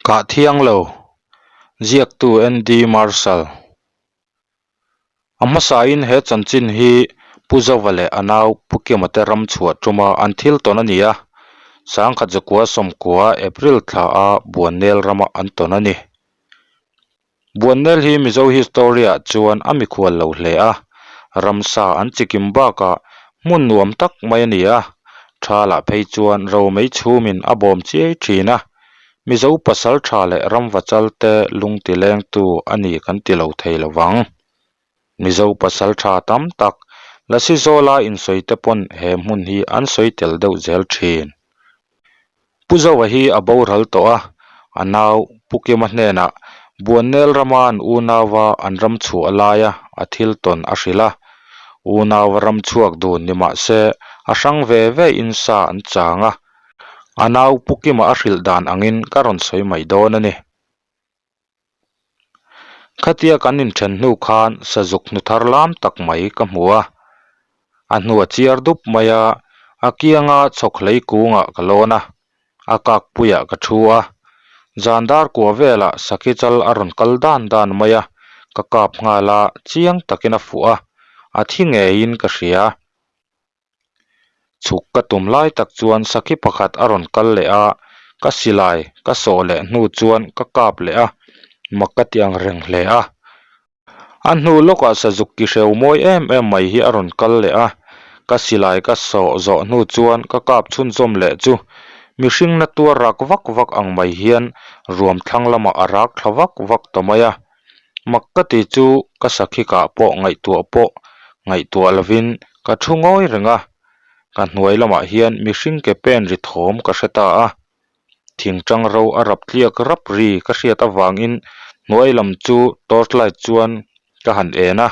Kah thiang lo, ziaktu ND Marshall. A hmasain he chanchin hi Pu Zova leh a nau Pu Kima te ram chhuah tuma an thil tawn a ni a, sangkhat zakua sawmkua April thla a Buannel rama an tawn a ni. Buannel hi Mizo history-ah chuan a mikhual lo hle a, ramsa an chikim bakah hmun nuam tak mai a ni a, thalah phei chuan romei chhumin a bawm chiai thin a, Mizo pasal tha leh ramvachal te lung ti lengtu a ni kan ti lo thei lo vang. Mizo pasal tha tam tak Lasi Zawla insawi te pawn he hmun hi an sawi tel deuh zel thin. Pu Zoa hi a boral tawh a, a nau Pu Kima hnenah Buannel rama an unauva an ram chhuah laia a thil tawn a hrilh a. Unauva ram chhuak dun ni mah se a hrang ve ve in sa an chang a. A nau Pu Kima a hrilh dan angin ka rawn sawi mai dawn a ni. Khatia kan inthen hnu khan sazuk hnu thar lam tak mai ka hmu a, a hnu a chiar dup mai a, a kianga chhawk hlei kungah ka lawn a, a kak puiah ka thu a, zan dar kua velah sakhi chal a rawn kal dan dan mai a, ka kap nghal a, chiang takin a fuh a, a thi ngeiin ka hria. Chhuk ka tum lai tak chuan sakhi pakhat a rawn kal leh a, ka silai ka sawh leh hnu chuan ka kap leh a, mak ka ti ang reng hle a. A hnu lawkah sazuk ki hreu mawi em em mai hi a rawn kal leh a, ka silai ka sawh zawh hnu chuan ka kap chhunzawm leh chu mihring na tuar rak vak vak ang mai hian ruam thlang lamah a rak thla vak vak ta mai a. Mak ka ti chu ka sakhi kah pawh ngaihtuah pawh ngaihtuah lovin ka thu ngawi reng a, ka hnuai lamah hian mihring ke pen ri thawm ka hre ta a, thingtang ro a rap tliak rap ri ka hriat avangin hnuai lam chu torchlight chuan ka han en a,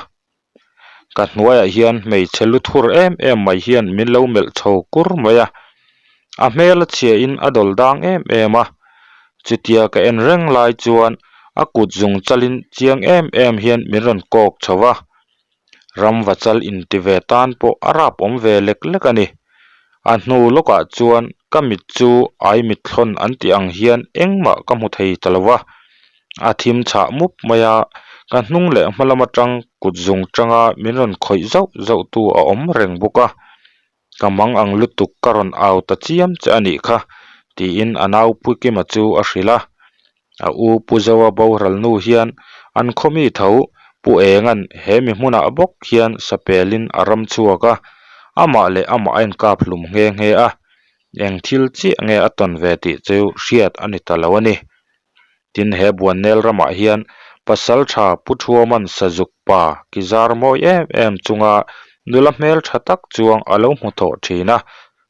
ka hnuaiah hian hmeichhe lu thur em em mai hian min lo melh chho kur mai a, a hmel a chhia in a dawl dang em em a, chutia ka en reng lai chuan a kut zung chalin chiang em em hian min rawn kawk chho va. Ramvachal inti ve tan pawh a rap awm ve lek lek a ni. A hnu lawkah chuan ka mit chu ai mitthlawn an tih ang hian engmah ka hmu thei ta lo va, a thim chhah mup mai a, ka hnung leh hma lam atang kut zung tanga min rawn khawih zauh zauh tu a awm reng bawk a. Ka mang ang lutuk ka rawn au ta chiam che a nih kha, tiin a nau Puikima chu a hrilh a. A u Pu Zoa boral nu hian an khaw mi tho Pu Enga'n he mi hmunah bawk hian sapelin a ram chhuak a, amah leh amah a inkap hlum nghe nghe a, eng thil chiah nge a tawn ve tih chu hriat a ni ta lo a ni. Tin, he Buannel ramah hian pasal tha Pu Thuaman Sazuk pa ki zar mawi em em chunga nula hmel tha tak chuang a lo hmu thawh thin a,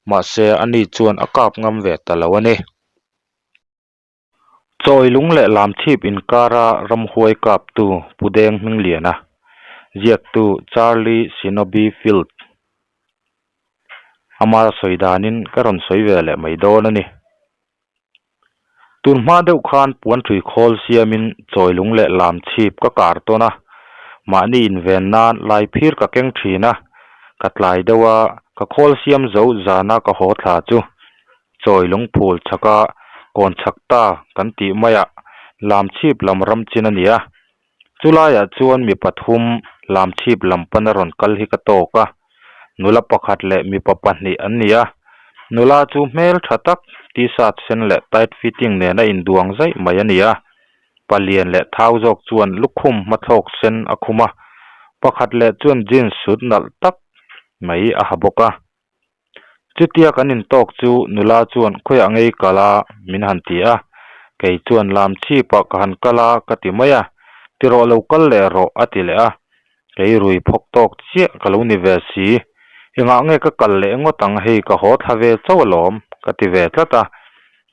mahse ani chuan a kap ngam ve ta lo a ni. Chawi lung leh lam chhip inkara ramhuai kaptu Pu Deng Hmingliana, ziaktu Charlie Shinobi Field. Ama sawi danin ka rawn sawi ve leh mai dawn a ni. Tun hma deuh khan puan ṭhui khawl siamin chawi lung leh lam chhip ka kar tawn a, mahni inven nan lai phir ka keng ṭhin a, ka tlai deuh a, ka khawl siam zo zana ka haw thla chu chawi lung phul chhaka kawn chhak ta kan tih maiah lam chhip lam ram chin a ni a, chulaiah chuan mi pathum lam chhip lam pana rawn kal hi ka tawk a, nula pakhat leh mipa pahnih an ni a, nula chu hmel tha tak t-shirt sen leh tight fitting nen a induang zaih mai a ni a, palian leh thau zawk chuan lukhum hmathlawk sen a khum a, pakhat leh chuan jeans suit nalh tak mai a ha bawk a. Chutia kan intawk chu nula chuan khawiah ngei kal a min han ti a, kei chuan lam chhipah ka han kal a ka ti mai a, tirawh lo kal leh rawh a ti leh a, kei rui phawk tawk chiah ka lo ni ve si, engah nge ka kal leh ngawt ang hei ka haw thla ve chauh alawm ka ti ve tlat a,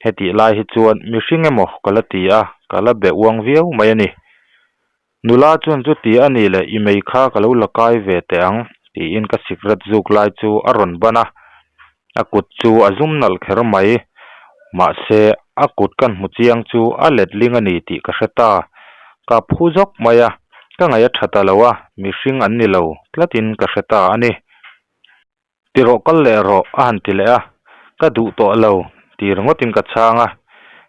hetih lai hi chuan mihring emaw ka la ti a, ka la be uang viau mai a ni. Nula chuan chuti a nih leh i mei kha ka lo la kai ve teh ang tiin ka sikret zuk lai chu a rawn ban a, a kut chu a zum nalh kher mai. Mahse, a kut kan hmu chiang chu a letling a ni tih ka hre ta. Ka phu zawk mai a, ka ngaih a tha ta lo a, mihring an ni lo tlatin ka hre ta a ni. Ti rawh kal leh rawh a han ti leh a, ka duh tawh lo ti ringawtin ka chhang a.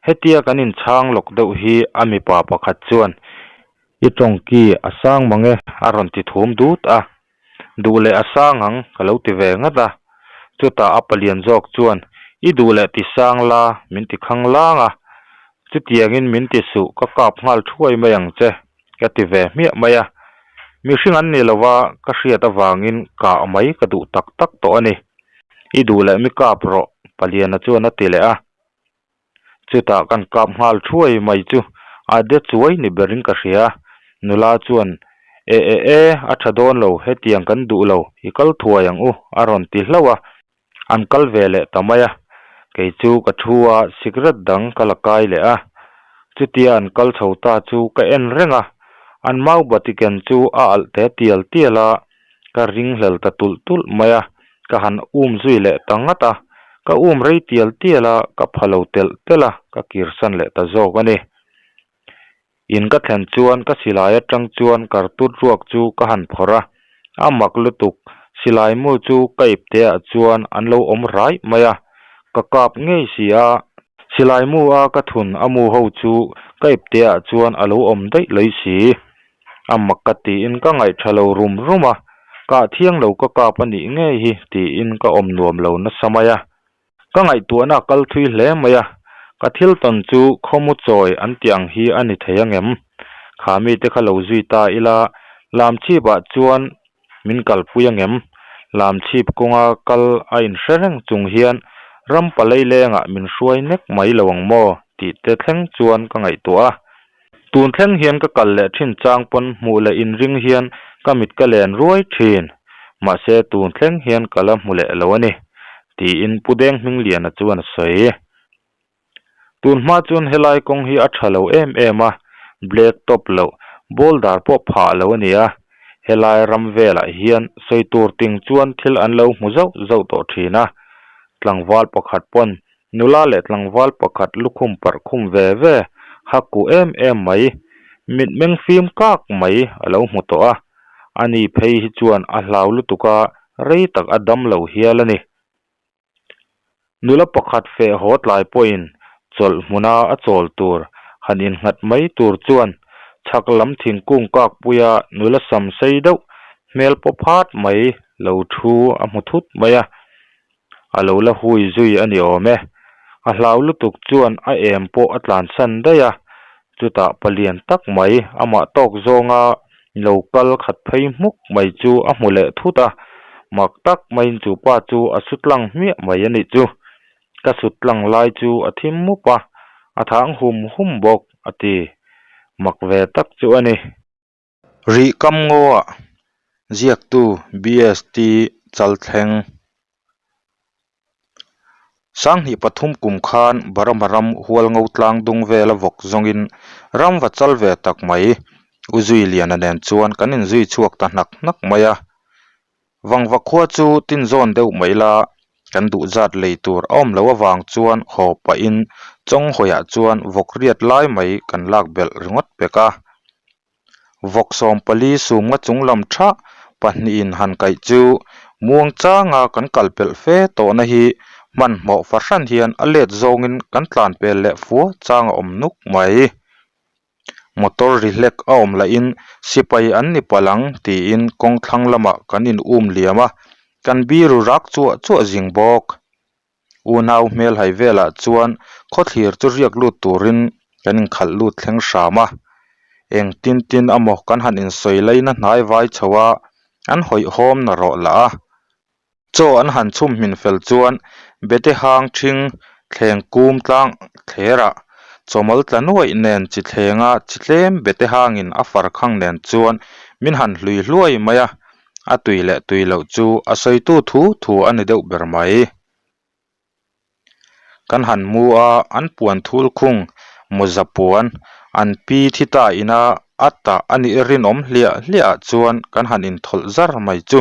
Hetia kan inchhang lawk deuh hi a mipa pakhat chuan, I tawngki a sang mang e a rawn ti thum dut a. Duh leh a sang ang ka lo ti ve ngat a. Chutah a palian zawk chuan, I duh leh ti sang la min ti khang lang a. Chutiangin min ti suh ka kap nghal thuai mai ang che ka ti ve hmiah mai a. Mihring an ni lova ka hriat avangin kah mai ka duh tak tak tawh a ni. I duh leh mi kap rawh paliana chuan a ti leh a. Chutah kan kap nghal thuai mai chu a de chuai ni berin ka hria. Nula chuan, E e e, a tha dawn lo, hetiang kan duh lo, i kal thuai ang u, a rawn ti hlauh a. An kal ve leh ta mai a, kei chu ka thu a, sikret dang ka la kai leh a. Chutia an kal chho ta chu ka en reng a, an mau bati ken chu a alh te tial tial a, ka ringhlel ta tulh tulh mai a. Ka han um zui leh ta ngat a, ka um rei tial tial a, ka pha lo telh telh a, ka kirsan leh ta zawk a ni. In ka thlen chuan ka silai atang chuan kartut ruak chu ka han phawrh a, a mak lutuk, silai mu chu ka ipte ah chuan an lo awm raih mai a, ka kap ngei si a, silai mu a ka thun a mu ho chu ka ipte ah chuan a lo awm daih lawi si. A mak ka tiin ka ngaih tha lo rum rum a, kah thiang lo ka kap a nih ngei hi tiin ka awm nuam lo nasa mai a. Ka ngaihtuahna a kal thui hle mai a, ka thil tawn chu khawmu chawi an tih ang hi a ni thei angem? Kha mite kha lo zui ta ila, Lamchhip ah chuan min kalpui angem? Lamchhip kawnga kal a inhre reng chung hian ram palei lengah min hruai nek mai lo ang maw? tih te thleng chuan ka ngaihtuah a. Tun thleng hian ka kal leh thin chang pawn hmuh leh inring hian ka mit ka len ruai thin. Mahse tun thleng hian ka la hmu leh lo a ni, tiin Pu Deng Hmingliana chuan a sawi. Tun hma chuan helai kawng hi a tha lo em em a, black top loh, boulder pawh phah lo a ni a. Helai ram velah hian sawi tur ting chuan thil an lo hmu zauh zauh tawh thin a. Tlangval pakhat pawn Nula leh tlangval pakhat lukhum parh khum ve ve, ha kuh em em mai, mitmeng fim kak mai a lo hmu tawh a, ani phei hi chuan a hlau lutuk a, rei tak a dam lo hial a ni. Nula pakhat feh haw tlai pawhin chawlh hmuna a chawl tur han innghat mai tur chuan chhak lam thingkung kak puia nula sam sei deuh hmel paw phat mai lo thu a hmu thut mai a. A lo la hui zui a ni awm e. A hlau lutuk chuan a em pawh a tlansan daih a, chutah palian tak mai amah tawk zawnga lo kal khat phei hmuk mai chu a hmu leh thut a, mak tak maiin chu pa chu a su tlang hmiah mai a nih chu. Ka sut tlang lai chu a thim mup a, a thang hum hum bawk a ti. Mak ve tak chu a ni. Rih kam ngaw ah ziaktu BST Chalthleng Sanghnih pathum kum khan Burma ram Hualngo tlang dung vela vawk zawngin ram va chal ve tak mai U Zuiliana nen chuan kan inzui chhuak ta hnak hnak mai a. Vangva khua chu tinzawn deuh mai la kan duh zat lei tur a awm loh avang chuan haw pahin Chawnghawiah chuan vawk riat lai mai kan lak belh ringawt pek a. Vawk 14 sumnga chung lam tha pahnihin han kaih chu muang changa kan kal pelh fe tawhna hi hmanhmawh fahran hian a let zawngin kan tlan pel leh fua chang a awm nuk mai. Motor ri hlek a awm lahin sipai an ni palh ang tiin kawng thlang lamah kan in um liam a, kan biru rak chuah chuah zing bawk. Unau hmelhai velah chuan khawthlir chu riak lut turin kan inkhalh lut thleng hram a, eng tin tin amaw kan han insawi laina hnai vai chho a, an hawihhawm na rawh lah a. Chaw an han chhum hmin fel chuan bete hang ṭhing thleng kum tlang thlerah chawmawl tla nuaih nen chi thlenga chi tlem bete hangin a far khang nen chuan min han hlui hluai mai a. A tui leh tui loh chu a sawitu thu thu a ni deuh ber mai. Kan han mu a, an puan thul khung mawza puan an pi thi ta ina a tah a nih rinawm hliah hliah ah chuan kan han inthawlh zar mai chu.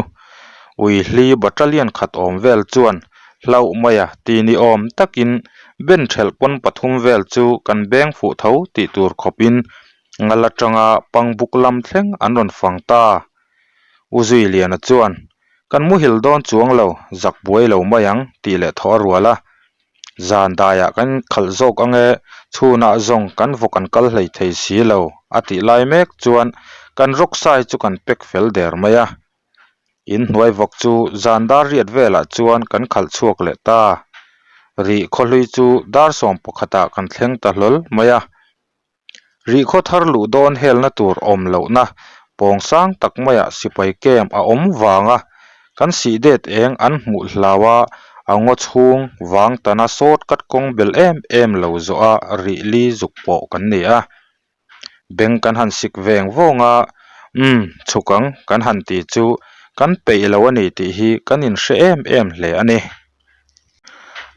Ui hli battalion khat awm vel chuan hlauh mai a ti ni awm takin ben thelh pawn pathum vel chu kan beng fuh tho tih tur khawpin ngal atanga pangbuk lam thleng an rawn fang ta. U Zuiliana chuan, Kan muhil dawn chuang lo, zak buai lo mai ang, tih leh thaw a rual a. Zan daiah kan khalh zawk ang e, chhunah zawng kan vawk an kal hlei thei si lo, a tih lai mek chuan kan rawksai chu kan pack fel der mai a. In hnuai vawk chu zan dar riat velah chuan kan khalh chhuak leh ta. Rih khawhlui chu dar sawm pakhatah kan thleng ta hlawl mai a. Rih khaw thar luh dawn helna tur awm lohna pawng sang tak maiah sipai camp a awm vanga kan sih det eng an hmuh hlau a, a ngaw chhung vang tana shortcut kawng bel em em lo zawh a rih li zuk pawh kan ni a. Beng kan han sik veng vawng a, umm chhuk ang kan han ti chu kan peih lo a ni tih hi kan inhre em em hle a ni.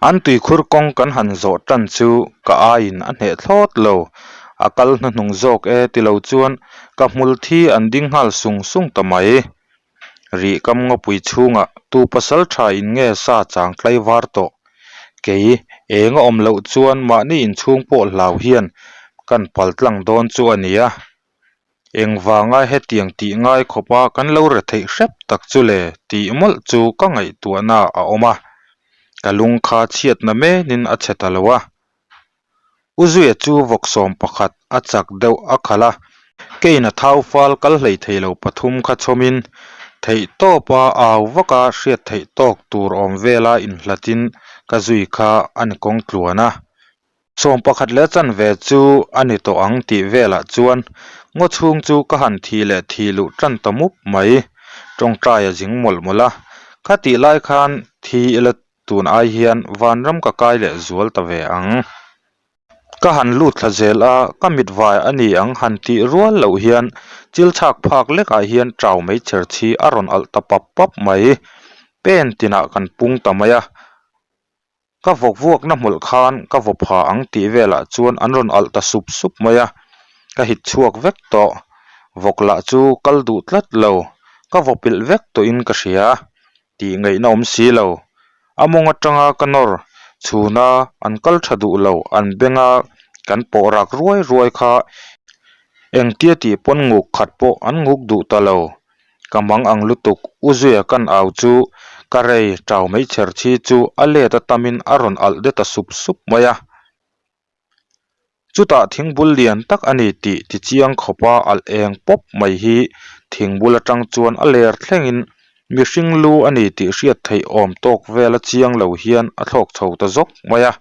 An tuikhur kawng kan han zawh tan chu ka aiin a hneh thlawt lo, a kal hnuhnung zawk e ti lo chuan ka hmul thi an ding nghal sung sung ta mai. Rih kam ngawpui chhungah tu pasal tha in nge sa chang tlai var tawh? Kei eng a awm loh chuan mahni inchhung pawh hlau hian kan pal tlang dawn chu a nia. Engvanga hetiang tih ngai khawpa kan lo re theih hrep tak chu le tih mawlh chu ka ngaihtuahna a awm a, ka lung kha chhiatna menin a chhe ta lo a. U Zuia chu vawksawm pakhat a chak deuh a khalh a, kein a thau fal kal hlei thei lo pathum kha chhawmin theih tawpa au vaka hriat theih tawk tur awm vela inhlatin ka zui kha a ni kawng tluan a. Sawm pakhat leh chanve chu a ni tawh ang tih velah chuan ngaw chhung chu ka han thih leh thih luh tan ta mup mai. Tawngtai a zing mawlh mawlh a, khatih lai khan thi ila tun ai hian vanram ka kai leh zual ta ve ang. Ka han lut thla zel a, ka mit vai a ni ang han tih rual loh hian chil chhak phak lekah hian chau mai chher chhi a rawn alh ta pap pap mai. Pen tinah kan pung ta mai a. Ka vawk vuakna hmawlh khan ka vaw pha ang tih velah chuan an rawn alh ta sup sup mai a, ka hit chhuak vek tawh. Vawk lah chu kal duh tlat lo, ka vaw pilh vek tawhin ka hria tih ngaihna awm si lo. A mawng atanga ka nawr chhuna an kal tha duh lo an benga kan pawh rak ruai ruai kha engtia tih pawn nguk khat pawh an nguk duh ta lo. Ka mang ang lutuk, U Zuia kan au chu ka rei tau mai chher chi chu a let a tamin a rawn alh det a sup sup mai a. Chutah thingbul lian tak a ni tih tichiang khawpa alh eng pawp mai hi thingbul atang chuan a ler thlengin mihring lu a ni tih hriat theih awm tawk vela chiang lo hian a thlawk chho ta zawk mai a.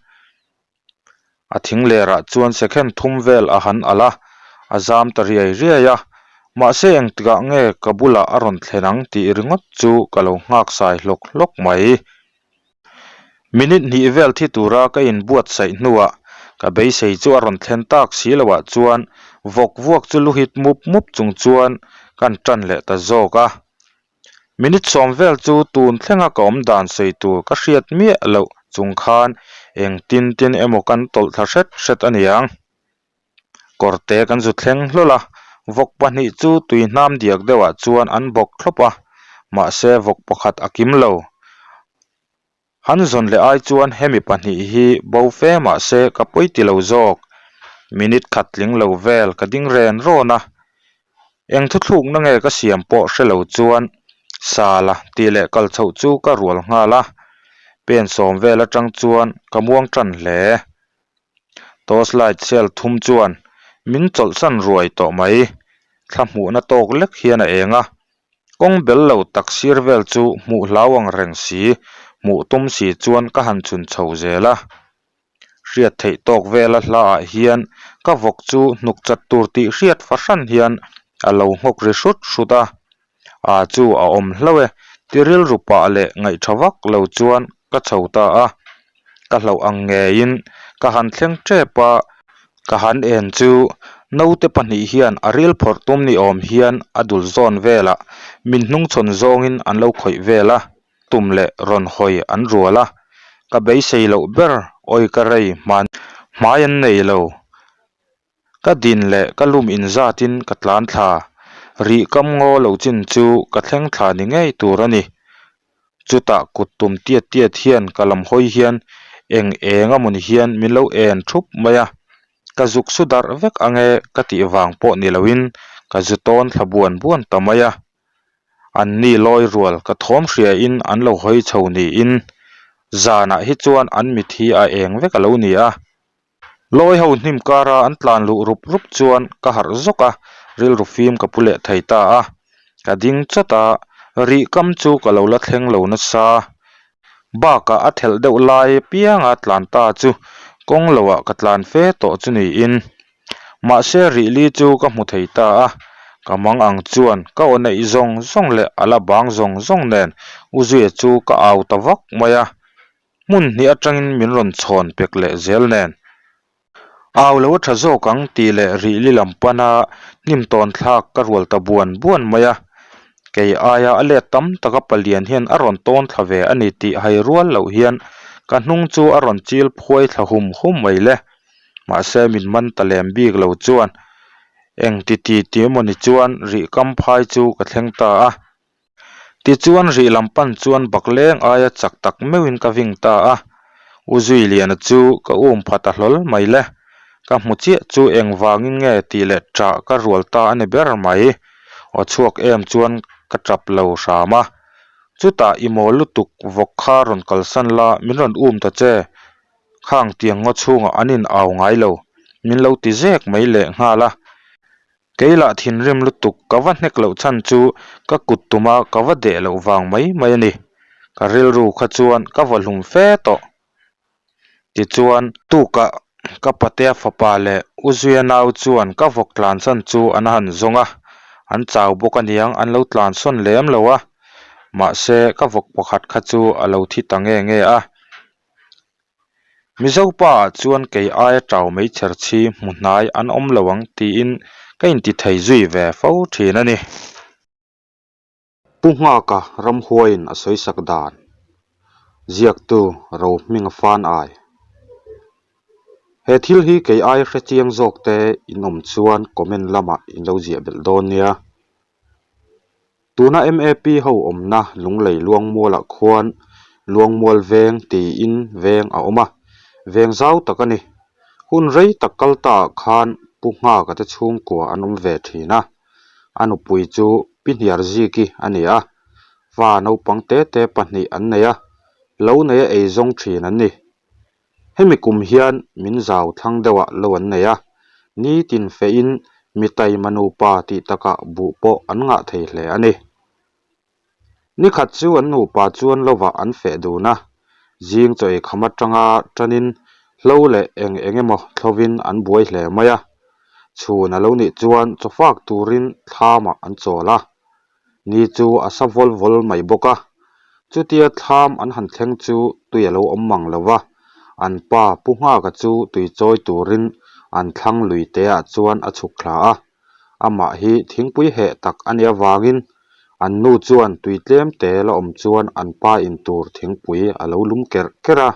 A thing lerah chuan second thum vel a han alh a, a zam ta riai riai a. Mahse engtikah nge ka bulah a rawn thlen ang tih ringawt chu ka lo nghak sai hlawk hlawk mai. Minute hnih vel thi tura ka inbuatsaih hnuah ka beisei chu a rawn thlen tak si loah chuan vawk vuak chu lu hit mup mup chung chuan kan tan leh ta zawk a. Minute sawm vel chu tun thlenga ka awm dan sawi tur ka hriat miah loh chung khan engtin tin emaw kan tawlh thla hret hret a niang. Kawrte kan zu thleng hlawl a, vawk pahnih chu tui hnam diak deuhah chuan an bawk thlawp a, mahse vawk pakhat a kim lo. Han zawn leh ai chuan hemi pahnih hi bo fe mahse ka pawi ti lo zawk. Minute khat tling lo vel ka ding ren rawn a, eng thuthlukna nge ka siam pawh hre lo chuan Sala tih leh kal chhoh chu ka rual nghal a, pen sawm vel atang chuan ka muang tan hle. Torch light cell thum chuan min chawlhsan ruai tawh mai. Thla hmuhna tawk lek hian a eng a, kawng bel lo tak sir vel chu hmuh hlau ang reng si, hmuh tum si chuan ka han chhun chho zel a. Hriat theih tawk vela hla ah hian ka vawk chu hnuk chat tur tih hriat fahran hian a lo nghawk ri hrut hrut a. A chu a awm hlauh e, ti rilru pah leh ngaihṭha vak lo chuan ka chho ta a, ka hlauh ang ngeiin ka han thleng ṭep a, ka han en chu naute pahnih hian a ril phawrh tum ni awm hian a dul zawn velah min hnungchhawn zawngin an lo khawih vel a, tum leh rawn hawi an rual a, ka beisei loh ber awi ka rei hman hmai an nei lo. Ka din leh ka lum inzatin ka tlan thla. Rih kam ngaw lo chin chu ka thleng thla ni ngei tur a ni. Chutah kut tum tiat tiat hian ka lam hawi hian eng eng a mawni hian min lo en thup mai a. Ka zuk su darh vek ange ka tih vang pawh ni loin ka zu tawn thla buan buan ta mai a. An ni lawi rual ka thawm hriain an lo hawi chho niin. Zanah hi chuan an mit hi a eng vek a lo ni a. Lawi ho hnim kara an tlan luh rup rup chuan ka harh zawk a, rilru fim ka pu leh thei ta a. Ka ding chawt a, rih kam chu ka lo la thleng lo nasa. Bakah a thelh deuh lai apianga tlan ta chu kawng loah ka tlan fe tawh chu niin. Mahse rih li chu ka hmu thei ta a, ka mang ang chuan ka aw neih zawng zawng leh a la bang zawng zawng nen U Zuia chu ka au ta vak mai a, hmun hnih atangin min rawn chhawn pek leh zel nen. Au lo a tha zawk ang tih leh rih li lam pana hnim tawn thlak ka rual ta buan buan mai a, kei aia a let tam taka palian hian a rawn tawn thla ve a ni tih hai rual loh hian ka hnung chu a rawn chil phuai thla hum hum mai le. Mahse min man ta lem bik lo chuan eng ti ti ti emawni chuan rih kam phai chu ka thleng ta a. Tichuan rih lam pan chuan bakleng aia chak tak meuhin ka ving ta a. U Zuiliana chu ka um pha ta hlawl mai le. Ka hmu chiah chu engvangin nge tih leh ṭah ka rual ta a ni ber mai. Aw chhuak em chuan ka ṭap lo hram a. Chutah i mawl lutuk vawk kha rawn kalsan la min rawn um ta che. Khang tiang ngaw chhungah an in au ngai lo, min lo ti zek mai leh nghal a. Kei lah thinrim lutuk ka va hnek loh chhan chu ka kut tuma ka va deh loh vang mai mai a ni. Ka rilru kha chuan ka va hlum fe tawh. Tichuan, tukah ka patea fapa leh U Zuia nau chuan ka vawk tlansan chu an han zawng a, an chau bawk aniang an lo tlansawn lem lo a, mahse ka vawk pakhat kha chu a lo thi ta nge nge a. Mizo pa ah chuan kei aia tau mai chher chhi hmu hnai an awm lo ang tiin ka inti thei zui ve fo thin a ni. Pu Nghaka ramhuaiin a sawisak dan ziaktu Rohminga fan ai. He thil hi kei aia hrechiang zawk te in awm chuan comment lamah in lo ziah belh dawn nia. Tuna MAP ho awmna Lunglei Luangmualah khuan Luangmual veng tiin veng a awm a, veng zau tak a ni. Hun rei tak kal taah khan Pu Nghaka te chhungkua an awm ve thin a, a nupui chu Pi Hniarziki a ni a, fa naupang te te pahnih an nei a, lo neia eizawng thin an ni. Hemi kum hian min zau thlang deuhah lo an nei a, nitin fehin mi taima nupa tih takah buh pawh an ngah thei hle a ni. Nikhat chu an nupa chuan lovah an feh dun a, zing chaw eikham atanga tanin hlo leh eng eng emaw thlovin an buai hle mai a, chhun a lo nih chuan chaw fak turin thlamah an chawl a. Ni chu a sa vawl vawl mai bawk a, chutia thlam an han thleng chu tui a lo awm mang lo va, an pa Pu Nghaka chu tui chawi turin an thlang lui te ah chuan a chhuk thla a, amah hi thingpui heh tak a nih avangin an nu chuan tui tlem te la awm chuan an pa in tur thingpui a lo lum kerh kerh a.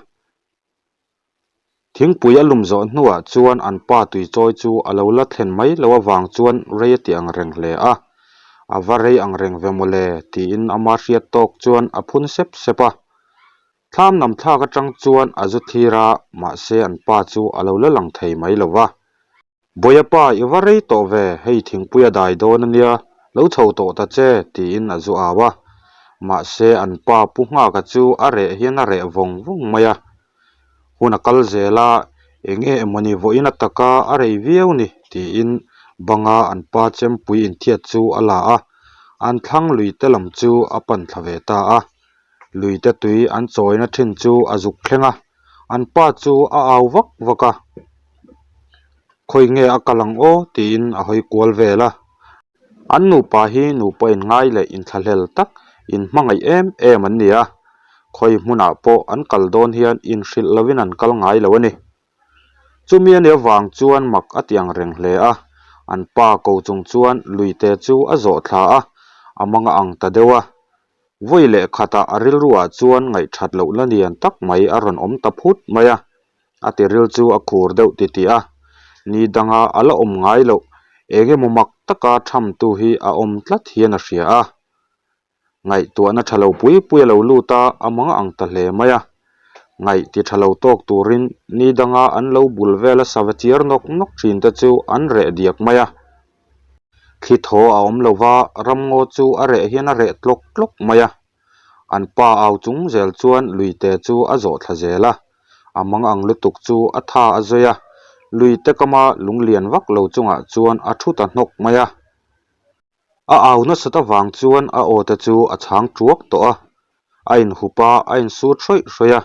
Thingpui a lum zawh hnuah chuan an pa tuichawi chu a lo la thlen mai loh avang chuan rei a ti ang reng hle a, a va rei ang reng ve mawle tiin ama hriat tawk chuan a phun sep sep a. Thlam nam thlak atang chuan a zu thlir a, mahse an pa chu a lo la lang thei mai lo va. Bawia pa, i va rei tawh ve, hei thingpui a dai dawn a nia, lo chho tawh ta che, tiin a zu au a. Mahse, an pa Pu Nghaka chu a reh hian a reh vawng vawng mai a. Hun a kal zel a, eng nge emawni vawiin a taka a rei viau ni, tiin banga an pa chempui inthiat chu a la a, an thlang lui te lam chu a pan thla ve ta a. Lui te tui an chawina thin chu a zuk thleng a. An pa chu a au vak vak a, Khawi nge a kal ang aw? tiin a hawi kual vel a. An nupa hi nupa inngai leh inthlahlel tak, inhmangaih em em an ni a, khawi hmunah pawh an kal dawn hian inhrilh lovin an kal ngai lo a ni. Chumi a nih avang chuan mak a ti ang reng hle a, an pa ko chung chuan luite chu a zawh thla a, a mang a ang ta deuh a. Vawi leh khatah a rilruah chuan ngaihthat loh la lian tak mai a rawn awm ta phut mai a, a tiril chu a khur deuh titih a, ni danga a la awm ngai loh eng emaw mak taka thamtu hi a awm tlat hian a hria a. Ngaihtuahna tha lo pui pui a lo lut a, a mang ang ta hle mai a. Ngaih ti tha lo tawk turin ni danga an lo bul vela sava chiar nawk nawk thin te chu an reh diak mai a. Thli thaw a awm lo va, ramngaw chu a reh hian a reh tlawk tlawk mai a. An pa au chung zel chuan luite chu a zawh thla zel a, a mang ang lutuk chu a tha a zawi a, luite kama lung lian vak lo chungah chuan a thu ta hnawk mai a. A au nasat avang chuan a aw te chu a chhang tuak tawh a, a inhup a, a insut hrawih hrawih a.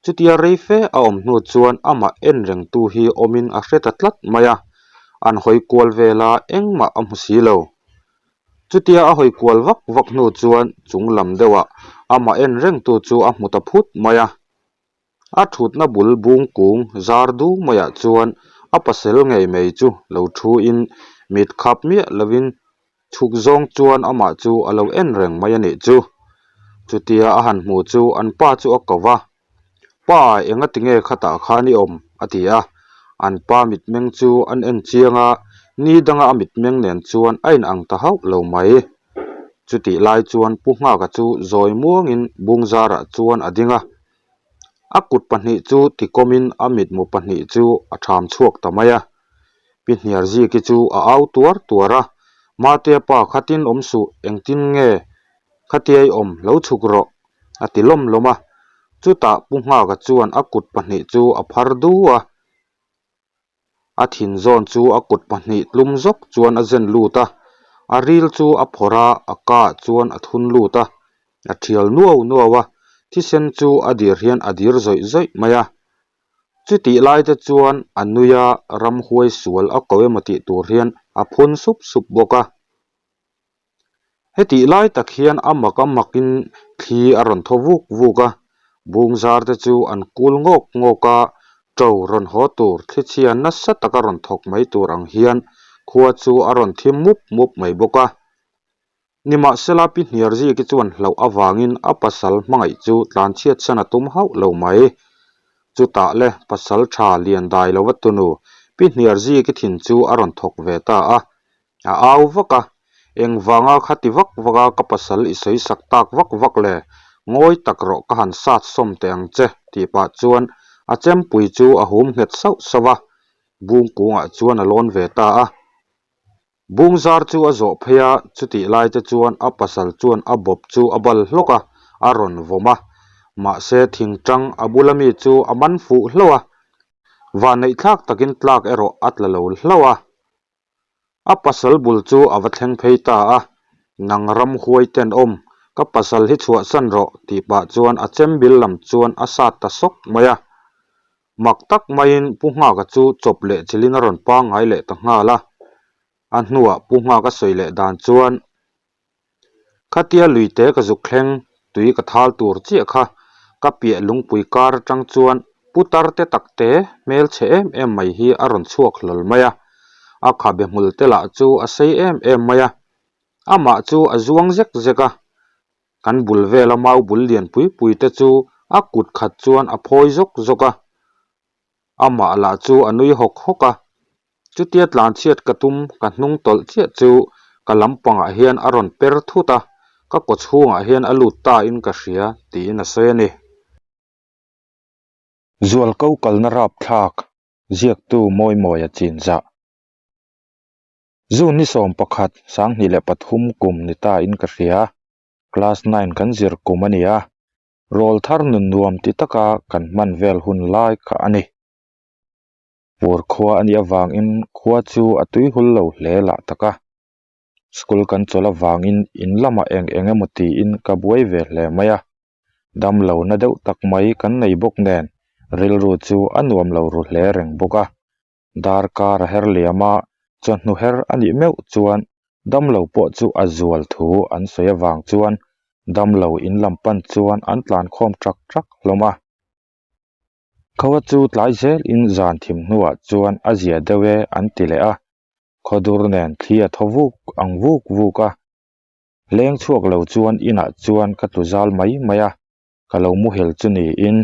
Chutia rei fe a awm hnu chuan amah en rengtu hi awmin a hre ta tlat mai a, an hawi kual vel a, engmah a hmu si lo. Chutia a hawi kual vak vak hnu chuan chung lam deuhah amah en rengtu chu a hmu ta phut mai a. A thutna bul bung kung zar du maiah chuan a pasel ngei mai chu lo thuin mit khap miah lovin chhuk zawng chuan amah chu a lo en reng mai a nih chu. Chutia a han hmu chu an pa chu a ko va, Pa enga tinge khatah khan i awm? a ti a. An pa mitmeng chu an en chiang a, ni danga a mitmeng nen chuan a inang ta hauh lo mai. Chutih lai chuan Pu Nghaka chu zawi muangin bung zarah chuan a ding a. A kut pahnih chu tikawmin a mitmu pahnih chu a ṭham chhuak ta mai a. Pi Hniarziki chu a au tuar tuar a, Matea pa khatin awm suh, engtin nge khatia i awm, lo chhuk rawh, a ti lawm lawm a. Chutah Pu Nghaka chuan a kut pahnih chu a phar du a. A thin zawn chu a kut pahnih tlum zawk chuan a zen lut a, a ril chu a phawrh a, a ka ah chuan a thun lut a, a thial nuau nuau a, thisen chu a dir hian a dir zawih zawih mai a. Chutih lai te chuan a nui a, ramhuai sual a ko emaw tih tur hian a phun sup sup bawk a. Hetih lai tak hian a mak a makin thli a rawn thaw vuk vuk a, bung zar te chu an kul ngawk ngawk a, ṭo rawn haw tur thlichhia nasa taka rawn thawk mai tur ang hian khua chu a rawn thim mup mup mai bawk a. Nimahsela Pi Hniarziki chuan hlauh avangin a pasal hmangaih chu tlanchhiat san a tum hauh lo mai. Chutah le pasal tha lian dai lova tunu Pi Hniarziki thin chu a rawn thawk ve ta a, A au vak a, Engvanga kha ti vak vak a ka pasal i sawi sak tak vak vak le, ngawi tak rawh ka han sat sawm teh ang che tih pah chuan a chempui chu a hum nghet sauh sauh a, bung kungah chuan a lawn ve ta a. Bung zar chu a zawh phei a, chutih lai te chuan a pasal chuan a bawp chu a bal hlawk a, a rawn vawm a, mahse thingtang a bula mi chu a man fuh hlauh a, vanneihthlak takin tlak erawh a tla lo hlauh a. A pasal bul chu a va thleng phei ta a, Nang ramhuai tenawm, ka pasal hi chhuahsan rawh tih pah chuan a chembil lam chuan a sat ta sawk mai a. Mak tak maiin Pu Nghaka chu chawp leh chilhin a rawn pangngai leh ta nghal a. A hnuah Pu Nghaka sawi leh dan chuan, Khatia luite ka zuk thleng, tui ka thal tur chiah kha, ka piah lungpui kar atang chuan putar te tak te hmel chhe em em mai hi a rawn chhuak hlawl mai a, a khabe hmul te lah chu a sei em em mai a, amah chu a zuang zek zek a, kan bul vela mau bul lian pui pui te chu a kut khat chuan a phawi zawk zawk a, amah lah chu a nui hawk hawk a, Chutia tlanchhiat ka tum ka hnung tawlh chiah chu ka lampangah hian a rawn per thut a, ka kaw chhungah hian a lut ta in ka hria tiin a sawi a ni. Zualko kalna rapthlak ziaktu Mawimawia chinzah. June ni 11, 2003 kum ni ta in ka hria, class nine kan zir kum a ni a, rawlthar nun nuam ti taka kan hman vel hun lai kha a ni. Vur khua a nih avangin khua chu a tui hul lo hle lah tak a. School kan chawlh avangin in lamah eng eng emaw tiin ka buai ve hle mai a. Damlo na deuh tak mai kan nei bawk nen rilru chu a nuam lo ru hle reng bawk a. Darkar a her liam a, chawhnu her a nih meuh chuan damlo pawh chu a zual thu an sawi avang chuan damlo in lam pan chuan an tlan khawm ṭak ṭak hlawm a. Khawa chu tlai zelin zan thim hnuah chuan a zia deuh e an ti leh a, khawdur nen thli a thaw vuk ang vuk vuk a. Leng chhuak lo chuan inah chuan ka tlu zal mai mai a, ka lo muhil chu niin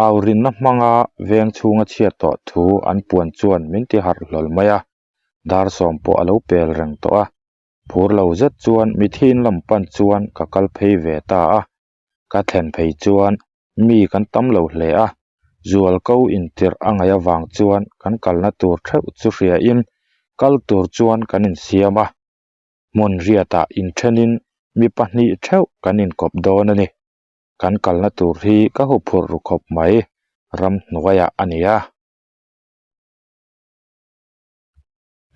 au rinna hmanga veng chhunga chhiat tawh thu an puan chuan min ti harh hlawl mai a, dar sawm pawh a lo pel reng tawh a. Phur lo zet chuan mithiin lam pan chuan ka kal phei ve ta a. Ka thlen phei chuan mi kan tam lo hle a, zualko intirh a ngaih avang chuan kan kalna tur theuh chu hriain kal tur chuan kan insiam a. Hmun riatah inthenin Mi pahnih theuh kan inkawp dawn a ni. Kan kalna tur hi ka huphurh ru khawp mai, ramhnuaiah a ni a.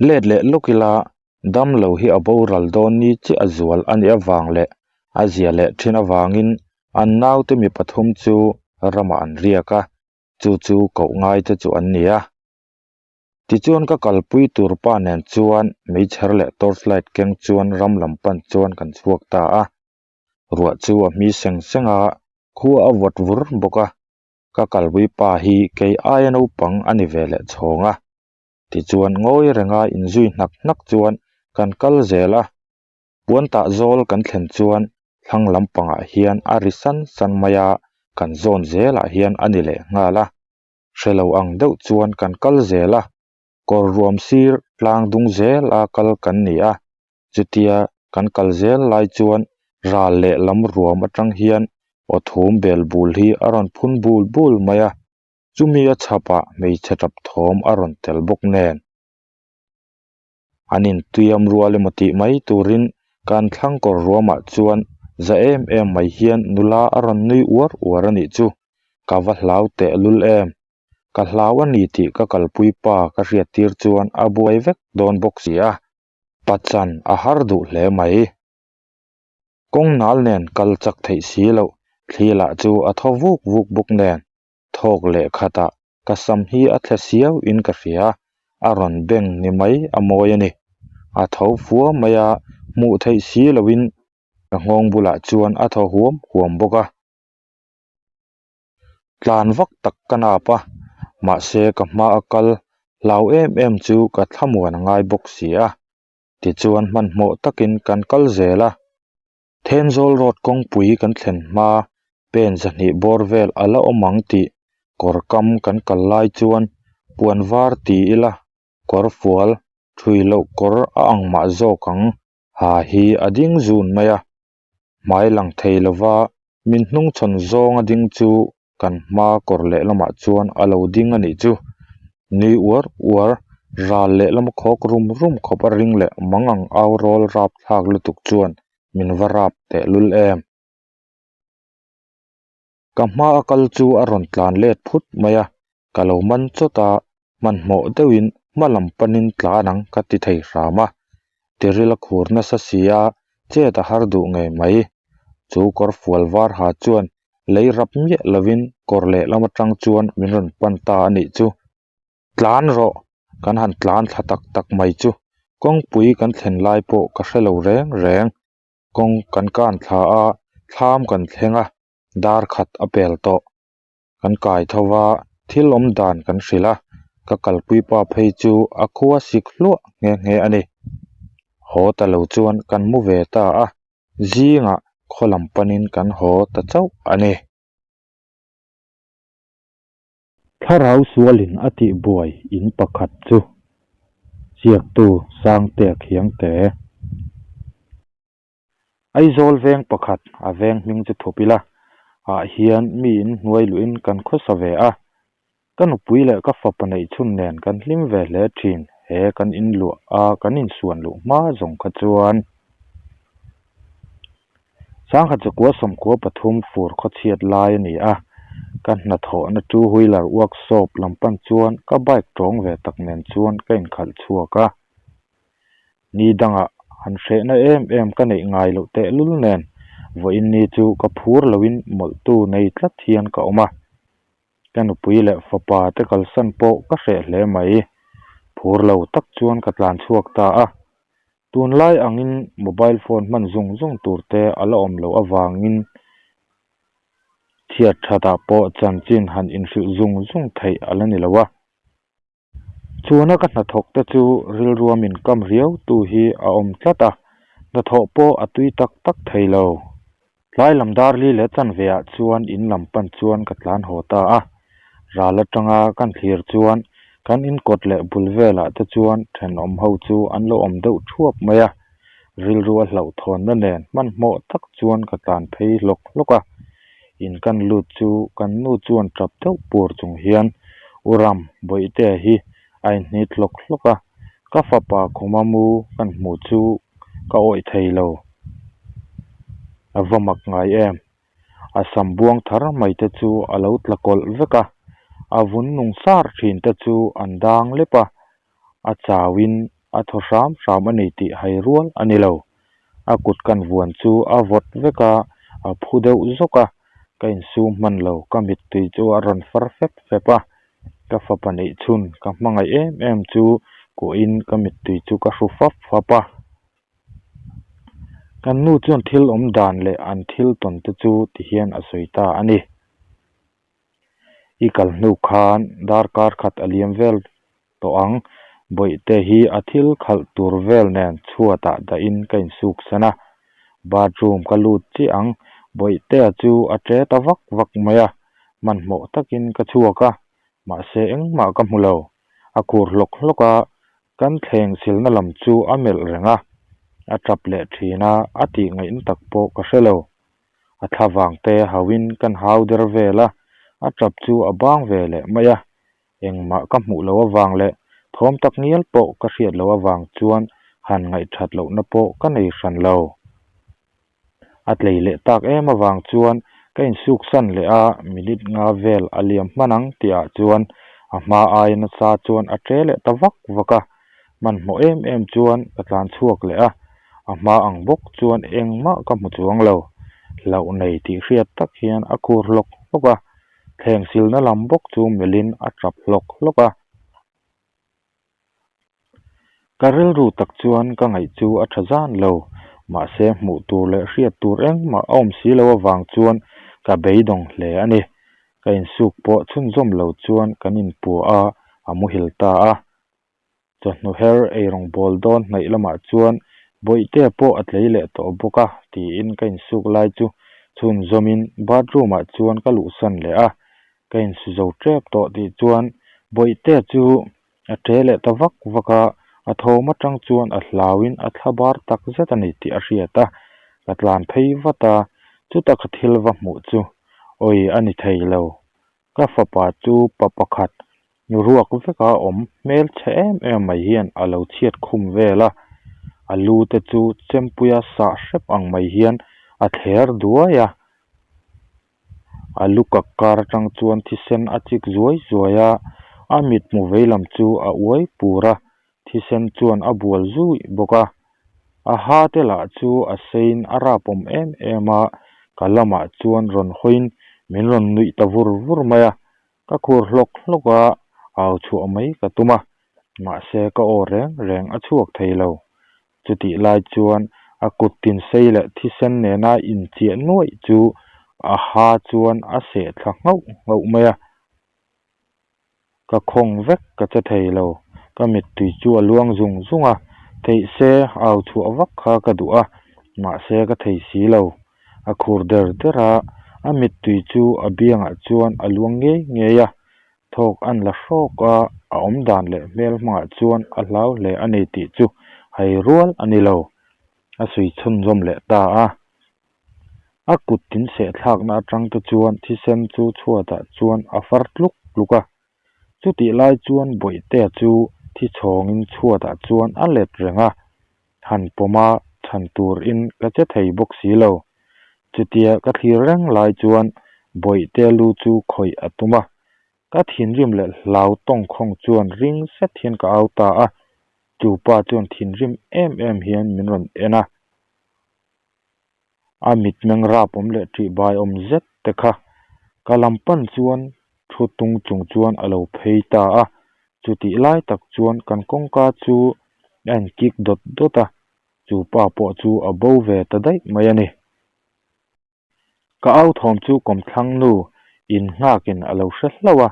Let leh lawk ila, damlo hi a boral dawn ni chiah a zual a nih avang leh a zia leh thin avangin an naute mi pathum chu ramah an riak a, chu chu koh ngaite chu an ni a. Tichuan ka kalpui tur pa nen chuan meichher leh torchlight keng chuan ram lam pan chuan kan chhuak ta a. Ruah chu a hmi seng seng a, khua a vawt vur bawk a. Ka kalpui pa hi kei aia naupang a ni ve leh chhawng a. Tichuan ngawi renga inzui hnak hnak chuan kan kal zel a. Puan tah zawl kan thlen chuan thlang lampangah hian a ri san san mai a, kan zawn zelah hian a ni leh nghal a. Hre lo ang deuh chuan kan kal zel a, kawr ruam sir tlang dung zel a kal kan ni a, chutia kan kal zel lai chuan ral leh lam ruam atang hian aw thum bel bul hi a rawn phun bul bul mai a, chumi a chhapah hmeichhe tap thawm a rawn tel bawk nen. An intuiam rual emaw tih mai turin kan thlang kawr ruamah chuan za em em mai hian nula a rawn nui uar uar a nih chu. Ka va hlau teh lul em. Ka hlau a ni tih ka kalpui pa ka hriat tir chuan a buai vek dawn bawk si a. Pachan a har duh hle mai. Kawng nal nen kal chak theih si loh thli lah chu a thaw vuk vuk bawk nen. Thawk leh khatah ka sam hi a thle siau in ka hria, a rawn beng ni mai a mawi a ni. A tho fua mai a, hmuh theih si loin ka nghawng bulah chuan a thaw huam huam bawk a. Tlan vak tak ka nap a, mahse ka hma a kal hlau em em chu ka thlamuan a ngai bawk si a. Tichuan hmanhmawh takin kan kal zel a. Thenzawl road kawngpui kan thlen hma pen zahnih bawr vel a la awm ang tih kawr kam kan kal lai chuan puan var ti ila kawr fual thui loh kawr a ang mah zawk ang ha hi a ding zun mai a. Hmai lang thei lova min hnungchhawn zawng a ding chu kan hma kawr lehlamah chuan a lo ding a nih chu. Nui uar uar, ral lehlam khawk rum rum khawp a ring leh mang ang au rawl rap thlak lutuk chuan min va rap tehlul em. Ka hma a kal chu a rawn tlan let phut mai a, ka lo man chawt a, hmanhmawh deuhin hma lam panin tlan ang ka ti thei hram a. Tiril a khur nasa si a, chet a har duh ngei mai. Chu kawr fual var ha chuan lei rap miah lovin kawr lehlam atang chuan min rawn pan ta a nih chu. Tlan rawh! Kan han tlan thla tak tak mai chu kawngpui kan thlen lai pawh ka hre lo reng reng. Kawng kan kan thla a, thlam kan thleng a, dar khat a pel tawh. Kan kai tho va, thil awm dan kan hrilh a, ka kalpui pa phei chu a khua sik hluah nghe nghe a ni. Haw ta lo chuan kan mu ve ta a, zingah khaw lam panin kan haw ta chauh a ni. Thlarau sualin a tih buai in pakhat chu ziaktu Sangtea Khiangte. Aizawl veng pakhat a veng hming chu thup ila ah hian mi in hnuai luhin kan khawsa ve a. Ka nupui leh ka fapa neih chhun nen kan hlim ve hle thin he kan in luah a kan insuan luh hma zawng kha chuan. Sangkhat zakua sawmkua pathum fur khawchhiat lai a ni a, ka hnathawhna two wheeler workshop lam pan chuan ka bike tawng ve tak nen chuan ka inkhalh chhuak a. Ni dangah han hrehna em em ka neih ngai loh tehlul nen vawiin ni chu ka phur loin mawlhtu nei tlat hian ka awm a. Ka nupui leh fapa te kalsan pawh ka hreh hle mai. Phur lo tak chuan ka tlan chhuak ta a. Tunlai angin mobile phone hman zung zung tur te a la awm loh avangin chhiat thatah pawh chanchin han inhrilh zung zung theih a la ni lo a. Chuna ka hnathawk te chu rilrua min kam riau tu hi a awm tlat a, hnathawh pawh a tui tak tak thei lo. Tlai lam dar li leh chanve ah chuan in lam pan chuan ka tlan haw ta a, ral atanga kan thlir chuan kan in kawt leh bul velah te chuan thenawm ho chu an lo awm deuh thuap mai a, rilrua hlauhthawnna nen hmanhmawh tak chuan ka tlan phei hlawk hlawk a. In kan lut chu kan nu chuan tap deuh pur chung hian U Ram Bawihtea hi a inhnit hlawk hlawk a, ka fapa khuma mu kan hmuh chu ka awih thei lo. A va mak ngai em! A sam buang thar mai te chu a lo tla kawlh vek a, a vun nung sar thin te chu an dang lep a, a chauin a thaw hram hram a ni tih hai rual a ni lo. A kut kan vuan chu a vawt vek a, a phu deuh zawk a, ka insum hman lo, ka mittui chu a rawn far fep fep a, ka fapa neih chhun ka hmangaih em em chu kuahin ka mittui chu ka hru fap fap a. Kan nu chuan thil awm dan leh an thil tawn te chu ti hian a sawi ta a ni. I kal hnu khan darkar khat a liam vel tawh ang, Bawihte hi a thil khalh tur vel nen chhuatah dahin ka insuk san a, bathroom ka lut chiah ang, Bawihtea chu a ṭe ta vak vak mai a, hmanhmawh takin ka chhuak a, mahse engmah ka hmu lo, a khur hlawk hlawk a, kan thleng silna lam chu a melh reng a, a ṭap leh ṭhin a, a tih ngaihna tak pawh ka hre lo. A thla vang te hauhin kan hau der vel a, a tap chu a bang ve leh mai a. Engmah ka hmuh loh avang leh thawm tak ngial pawh ka hriat loh avang chuan han ngaihthat lohna pawh ka nei hran lo. A tlei leh tak em avang chuan ka insuk san leh a, minute nga vel a liam hman ang tihah chuan a hma aia nasa chuan a ṭe leh ta vak vak a. Hmanhmawh em em chuan ka tlan chhuak leh a, a hma ang bawk chuan engmah ka hmu chuang lo. Hlauh nei tih hriat tak hian a khur hlawk hlawk a, thleng silna lam bawk chu melhin a tap hlawk hlawk a. Ka rilru tak chuan ka ngaih chu a tha zan lo, mahse hmuh tur leh hriat tur engmah a awm si lo avang chuan ka beidawng hle a ni. Ka insuk pawh chhunzawm lo chuan kan inpua a, a muhil ta a. Chawhnu her eirawng bawl dawn hnaih lamah chuan Bawihtea pawh a tlei leh tawh bawk a tiin ka insuk lai chu chhunzawmin bathroom ah chuan ka luhsan leh a, ka insu zo tep tawh tih chuan Bawihtea chu a ṭe leh ta vak vak a, a thawm atang chuan a hlauin a thla bar tak zet a ni tih a hriat a, ka tlan phei vat a, chuta ka thil va hmuh chu awi a ni thei lo. Ka fapa chu pa pakhat ruak veka awm hmel chhe em em mai hian a lo chhiat khum vel a, a lu te chu chempuia sah hrep ang mai hian a thler duai a, a lu kak kar atang chuan thisen a chik zuai zuai a, a mithmu veilam chu a uai pur a, thisen chuan a bual zui bawk a, a ha te lah chu a seiin a rapawm em em a, ka lamah chuan rawn hawiin min rawn nuih ta vur vur mai a, ka khur hlawk hlawk a, au chhuah mai ka tum a, mahse ka aw reng reng a chhuak thei lo. Chutih lai chuan a kut tin sei leh thisen nena inchiah nuaih chu a ha chuan a seh thla nghauh nghauh mai a. Ka khawng vek ka che thei lo, ka mittui chu a luang zung zung a, theih se au chhuah vak kha ka duh a, mahse ka thei si lo. A khur der der a, a mittui chu a biangah chuan a luang ngei ngei a, thawk an la hrawk a, a awmdan leh hmel hmangah chuan a hlau hle a ni tih chu hai rual a ni lo, a sawi chhunzawm leh ta a. A kut tin seh thlakna atang te chuan thisen chu chhuatah chuan a far tluk tluk a. Chutih lai chuan Bawihtea chu thi chhawngin chhuatah chuan a let reng a, han pawm a chhan turin ka che thei bawk si lo. Chutia ka thlir reng lai chuan Bawihtea lu chu khawih a tum a, ka thinrim leh hlau tawngkhawng chuan ring zet hian ka au ta a, chu pa chuan thinrim em em hian min rawn en a. A mitmeng rap awm leh ṭih bai awm zet te kha ka lam pan chuan thu tung chung chuan a lo phei ta a, chutih lai tak chuan kan kawngka chu a inkik dawt dawt a, chu pa pawh chu a bo ve ta daih mai a ni. Ka au thawm chu kawmthlang nu in nghakin a lo hre hlauh a,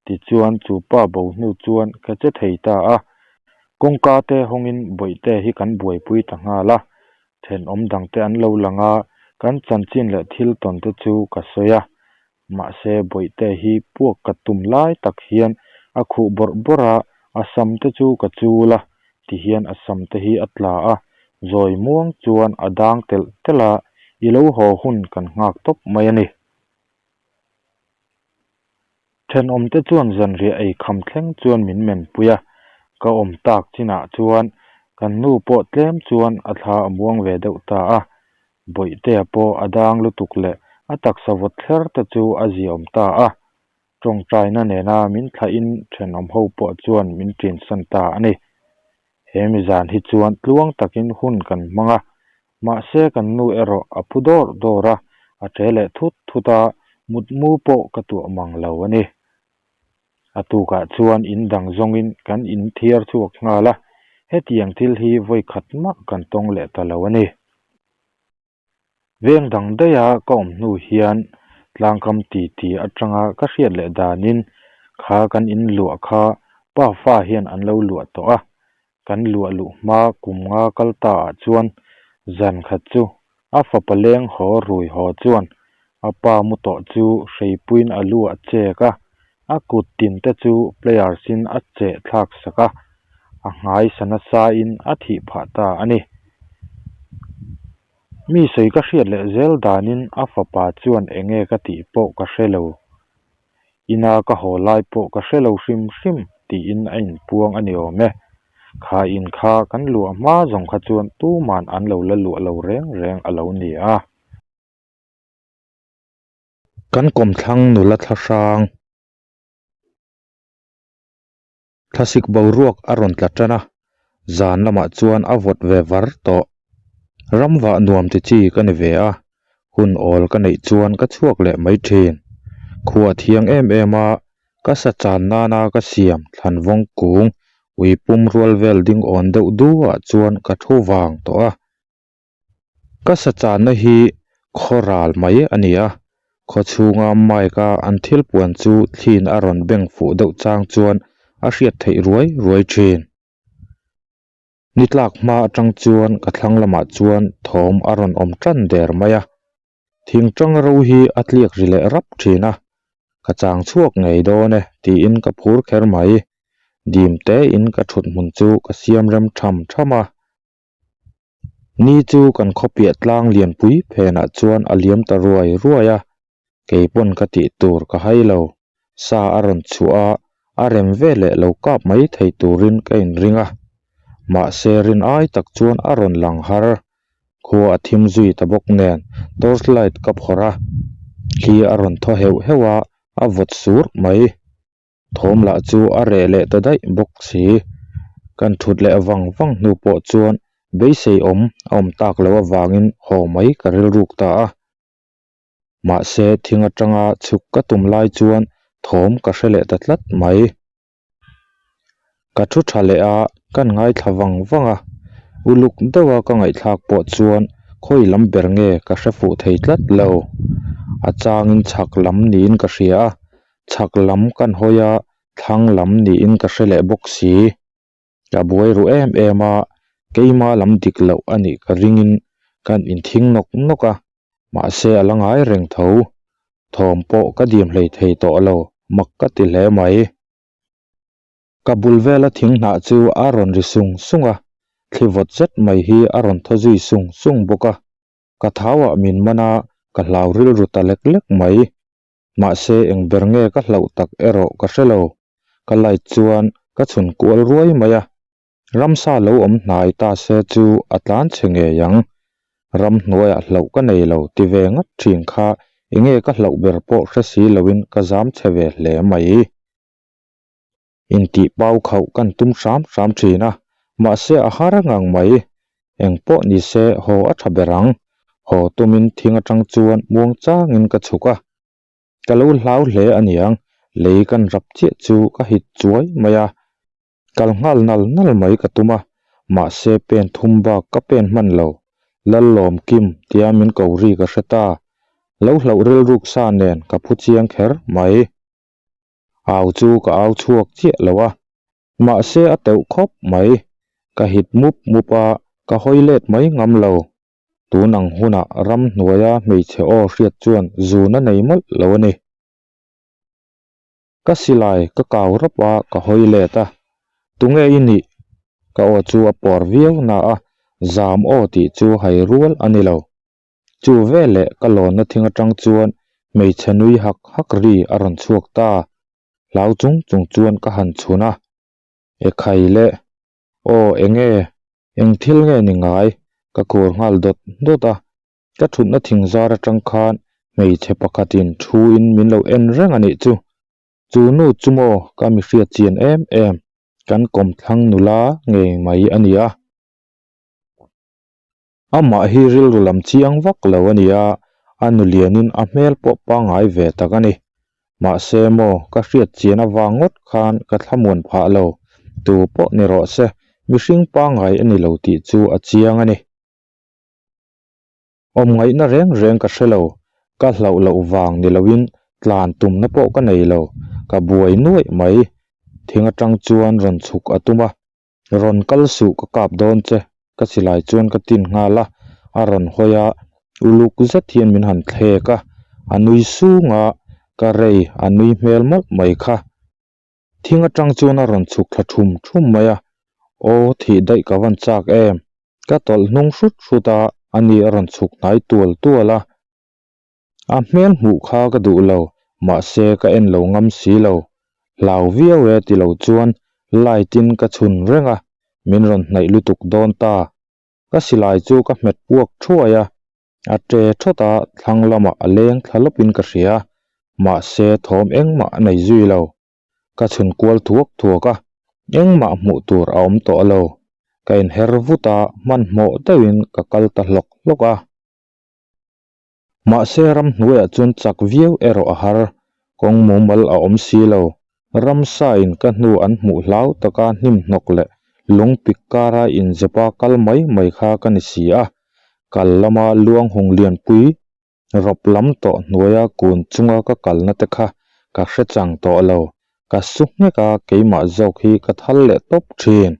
tichuan chu pa bo hnu chuan ka che thei ta a, kawngka te hawngin bawihte hi kan buaipui ta nghal a, thenawm dangte an lo lang a, kan chanchin leh thil tawn te chu ka sawi a, mahse bawihte hi puak ka tum lai tak hian a khuh bawrh bawrh a, a sam te chu ka chul a, tihian a sam te hi a tla a, zawi muang chuan a dang telh telh a, i lo haw hun kan nghak tawp mai a ni. Thenawmte chuan zanriah ei kham thleng chuan min menpui a, ka awm tak chinah chuan kan nu pawh tlem chuan a thla a muang ve deuh ta a. Bawihtea pawh a dang lutuk leh a taksa vawt thler te chu a ziaawm ta a. Tawngtaina nena min thlahin thenawm ho pawh chuan min ṭinsan ta a ni. He mizan hi chuan tluang takin hun kan hmang a, mahse kan nu erawh a phu dawr dawr a, a ṭe leh thut thut a, mutmu pawh ka tuah mang lo a ni. A tukah chuan in dang zawngin kan in thiar chhuak nghal a, hetiang thil hi vawi khat mah kan tawng leh ta lo a ni. Veng dang daiha ka awm hnu hian tlangkam titi atanga ka hriat leh danin kha kan in luah kha pa fa hian an lo luah tawh a, kan luah luh hma kum nga kal ta ah chuan zan khat chu a fapa leng haw rui haw chuan a pa mu tawh chu hreipuiin a lu ah chek a, a kut tin te chu players in a cheh thlak sak a, a nghai sa nasa in a thih phah ta a ni. Mi sawi ka hriat leh zel danin a fapa chuan enge ka tih pawh ka hre lo, ina ka haw lai pawh ka hre lo hrim hrim tiin a inpuang a ni awm e. Kha in kha kan luah hma zawng kha chuan tuman an lo la luah lo reng reng a lo ni a. Kan kawmthlang nula thla hrang. Thlasik boruak a rawn tla tan a, zan lamah chuan a vawt ve var tawh. Ramvah nuam ti chi ka ni ve a, hun awl ka neih chuan ka chhuak leh mai thin. Khua thiang em em a, ka sa chan nana ka siam thlanvawng kung ui pum rual vel ding awn deuh duah chuan ka thu vang tawh a. Ka sa channa hi khaw ral mai a ni a, khaw chhunga mic a an thil puan chu thliin a rawn beng fuh deuh chang chuan a hriat theih ruai ruai thin. Ni tlak hma atang chuan ka thlang lamah chuan thawm a rawn awm tan der mai a, thingtang ro hi a tliak ri leh rap thin a, ka chang chhuak ngei dawn e tiin ka phur kher mai. Dim tein ka thut hmun chu ka siam rem tham tham a. Ni chu kan khawpiah tlang lianpui phenah chuan a liam ta ruai ruai a, kei pawn ka tih tur ka hai lo. Sa a rawn chhuah a, a rem ve leh lo kap mai thei turin ka inring a. Mahse rin ai tak chuan a rawn lang har. Khua a thim zui ta bawk nen torch light ka phawrh a, thli a rawn thaw heuh heuh a, a vawt sur mai. Thawm lah chu a reh leh ta daih bawk si. Kan thut leh vang vang hnu pawh chuan beisei awm a awm tak loh avangin haw mai ka rilruk ta a. Mahse thing atanga chhuk ka tum lai chuan thawm ka hre leh ta tlat mai. Ka thu tha leh a, kan ngaithla vang vang a. Uluk deuha ka ngaihthlak pawh chuan khawi lam ber nge ka hre fuh thei tlat lo. A changin chhak lam niin ka hria a, chhak lam kan hawi a, thlang lam niin ka hre leh bawk si. Ka buai ru em em a, keima lam dik loh a nih ka ringin kan inthing nawk nawk a, mahse a la ngai reng tho. Thawm pawh ka dim hlei thei tawh lo, mak ka ti hle mai. Ka bul vela thing hnah chu a rawn ri sung sung a, thli vawt zet mai hi a rawn thaw zui sung sung bawk a. Ka thauah min man a, ka hlau rilru ta lek lek mai. Mahse eng ber nge ka hlauh tak erawh ka hre lo. Ka light chuan ka chhun kual ruai mai a. Ramsa lo awm hnai ta se chu a tlan chhe ngei ang. Ramhnuaiah hlauh ka nei lo ti ve ngat thin kha enge ka hlauh ber pawh hre si loin ka zam chhe ve hle mai. Intih pau khauh kan tum hram hram thin a, mahse a har ngang mai. Eng pawh ni se haw a tha ber ang. Haw tumin thing atang chuan muang changin ka chhuk a. Ka lo hlau hle aniang, lei kan rap chiah chu ka hit chuai mai a. Kal nghal nal nal mai ka tum a, mahse pen thum bak ka pen hman lo. Lallawm Kim tia min ko ri ka hre ta. Lo hlauh rilruk sa nen ka phu chiang kher mai. Au chu ka au chhuak chiah lo a, mahse a teuh khawp mai. Ka hit mup mup a, ka hawi let mai ngam lo. Tun ang hunah ramhnuaia hmeichhe aw hriat chuan zun a nei mawlh lo a ni. Ka silai ka kau rawp a, ka hawi let a. Tunge i nih? Ka aw chu a pawr viau na a, zam aw tih chu hai rual a ni lo. Chu veleh ka lawnna thing atang chuan hmeichhe nui hak hak ri a rawn chhuak ta. Hlau chung chung chuan ka han chhun a. Ekhai le. Aw enge? Eng thil nge ni ngai? Ka khur nghal dawt dawt a. Ka thutna thing zar atang khan hmeichhe pakhatin thu in min lo en reng a nih chu. Chu nu chu maw ka mi hriat chian em em, kan kawmthlang nula ngei mai a ni a. Amah hi rilru lam chiang vak lo a ni a, a nu lianin a hmel pawh pangngai ve tak a ni. Mahse maw, ka hriat chian avang ngawt khan ka thlamuan phah lo, tu pawh ni rawh se, mihring pangngai a ni lo tih chu a chiang a ni. Awm ngaihna reng reng ka hre lo, ka hlauh loh vang ni loin tlan tumna pawh ka nei lo, ka buai nuaih mai. Thing atang chuan rawn chhuk a tum a, Rawn kal suh ka kap dawn che, ka silai chuan ka tin nghal a, a rawn hawi a, uluk zet hian min han thlek a, a nui sung a, ka rei a nui hmel mawlh mai kha. Thing atang chuan a rawn chhuk thla thum thum mai a, aw thih daih ka van chak em, ka tawlh hnung hrut hrut a, ani a rawn chhuk hnai tual tual a. A hmel hmuh kha ka duh lo, mahse ka en lo ngam si lo. Hlau viau e ti lo chuan light in ka chhun reng a, min rawn hnaih lutuk dawn ta. Ka silai chu ka hmet puak thuai a, a ṭe thawt a, thlang lamah a leng thla lawp in ka hria, mahse thawm engmah a nei zui lo. Ka chhun kual thuak thuak a, engmah hmuh tur a awm tawh lo. Ka inher vut a, hmanhmawh deuhin ka kal ta hlawk hlawk a. Mahse ramhnuaiah chuan chak viau erawh a har, kawng mumal a awm si lo. Ramsa in ka hnu an hmuh hlau taka hnim hnawk leh lung pik kara inzepa kal mai mai kha ka ni si a. Kal lama luang hung lianpui rawp lam tawh hnuaia kun chunga ka kalna te kha ka hre chang tawh lo. Ka su nghek a, keimah zawk hi ka thal leh tawp thin.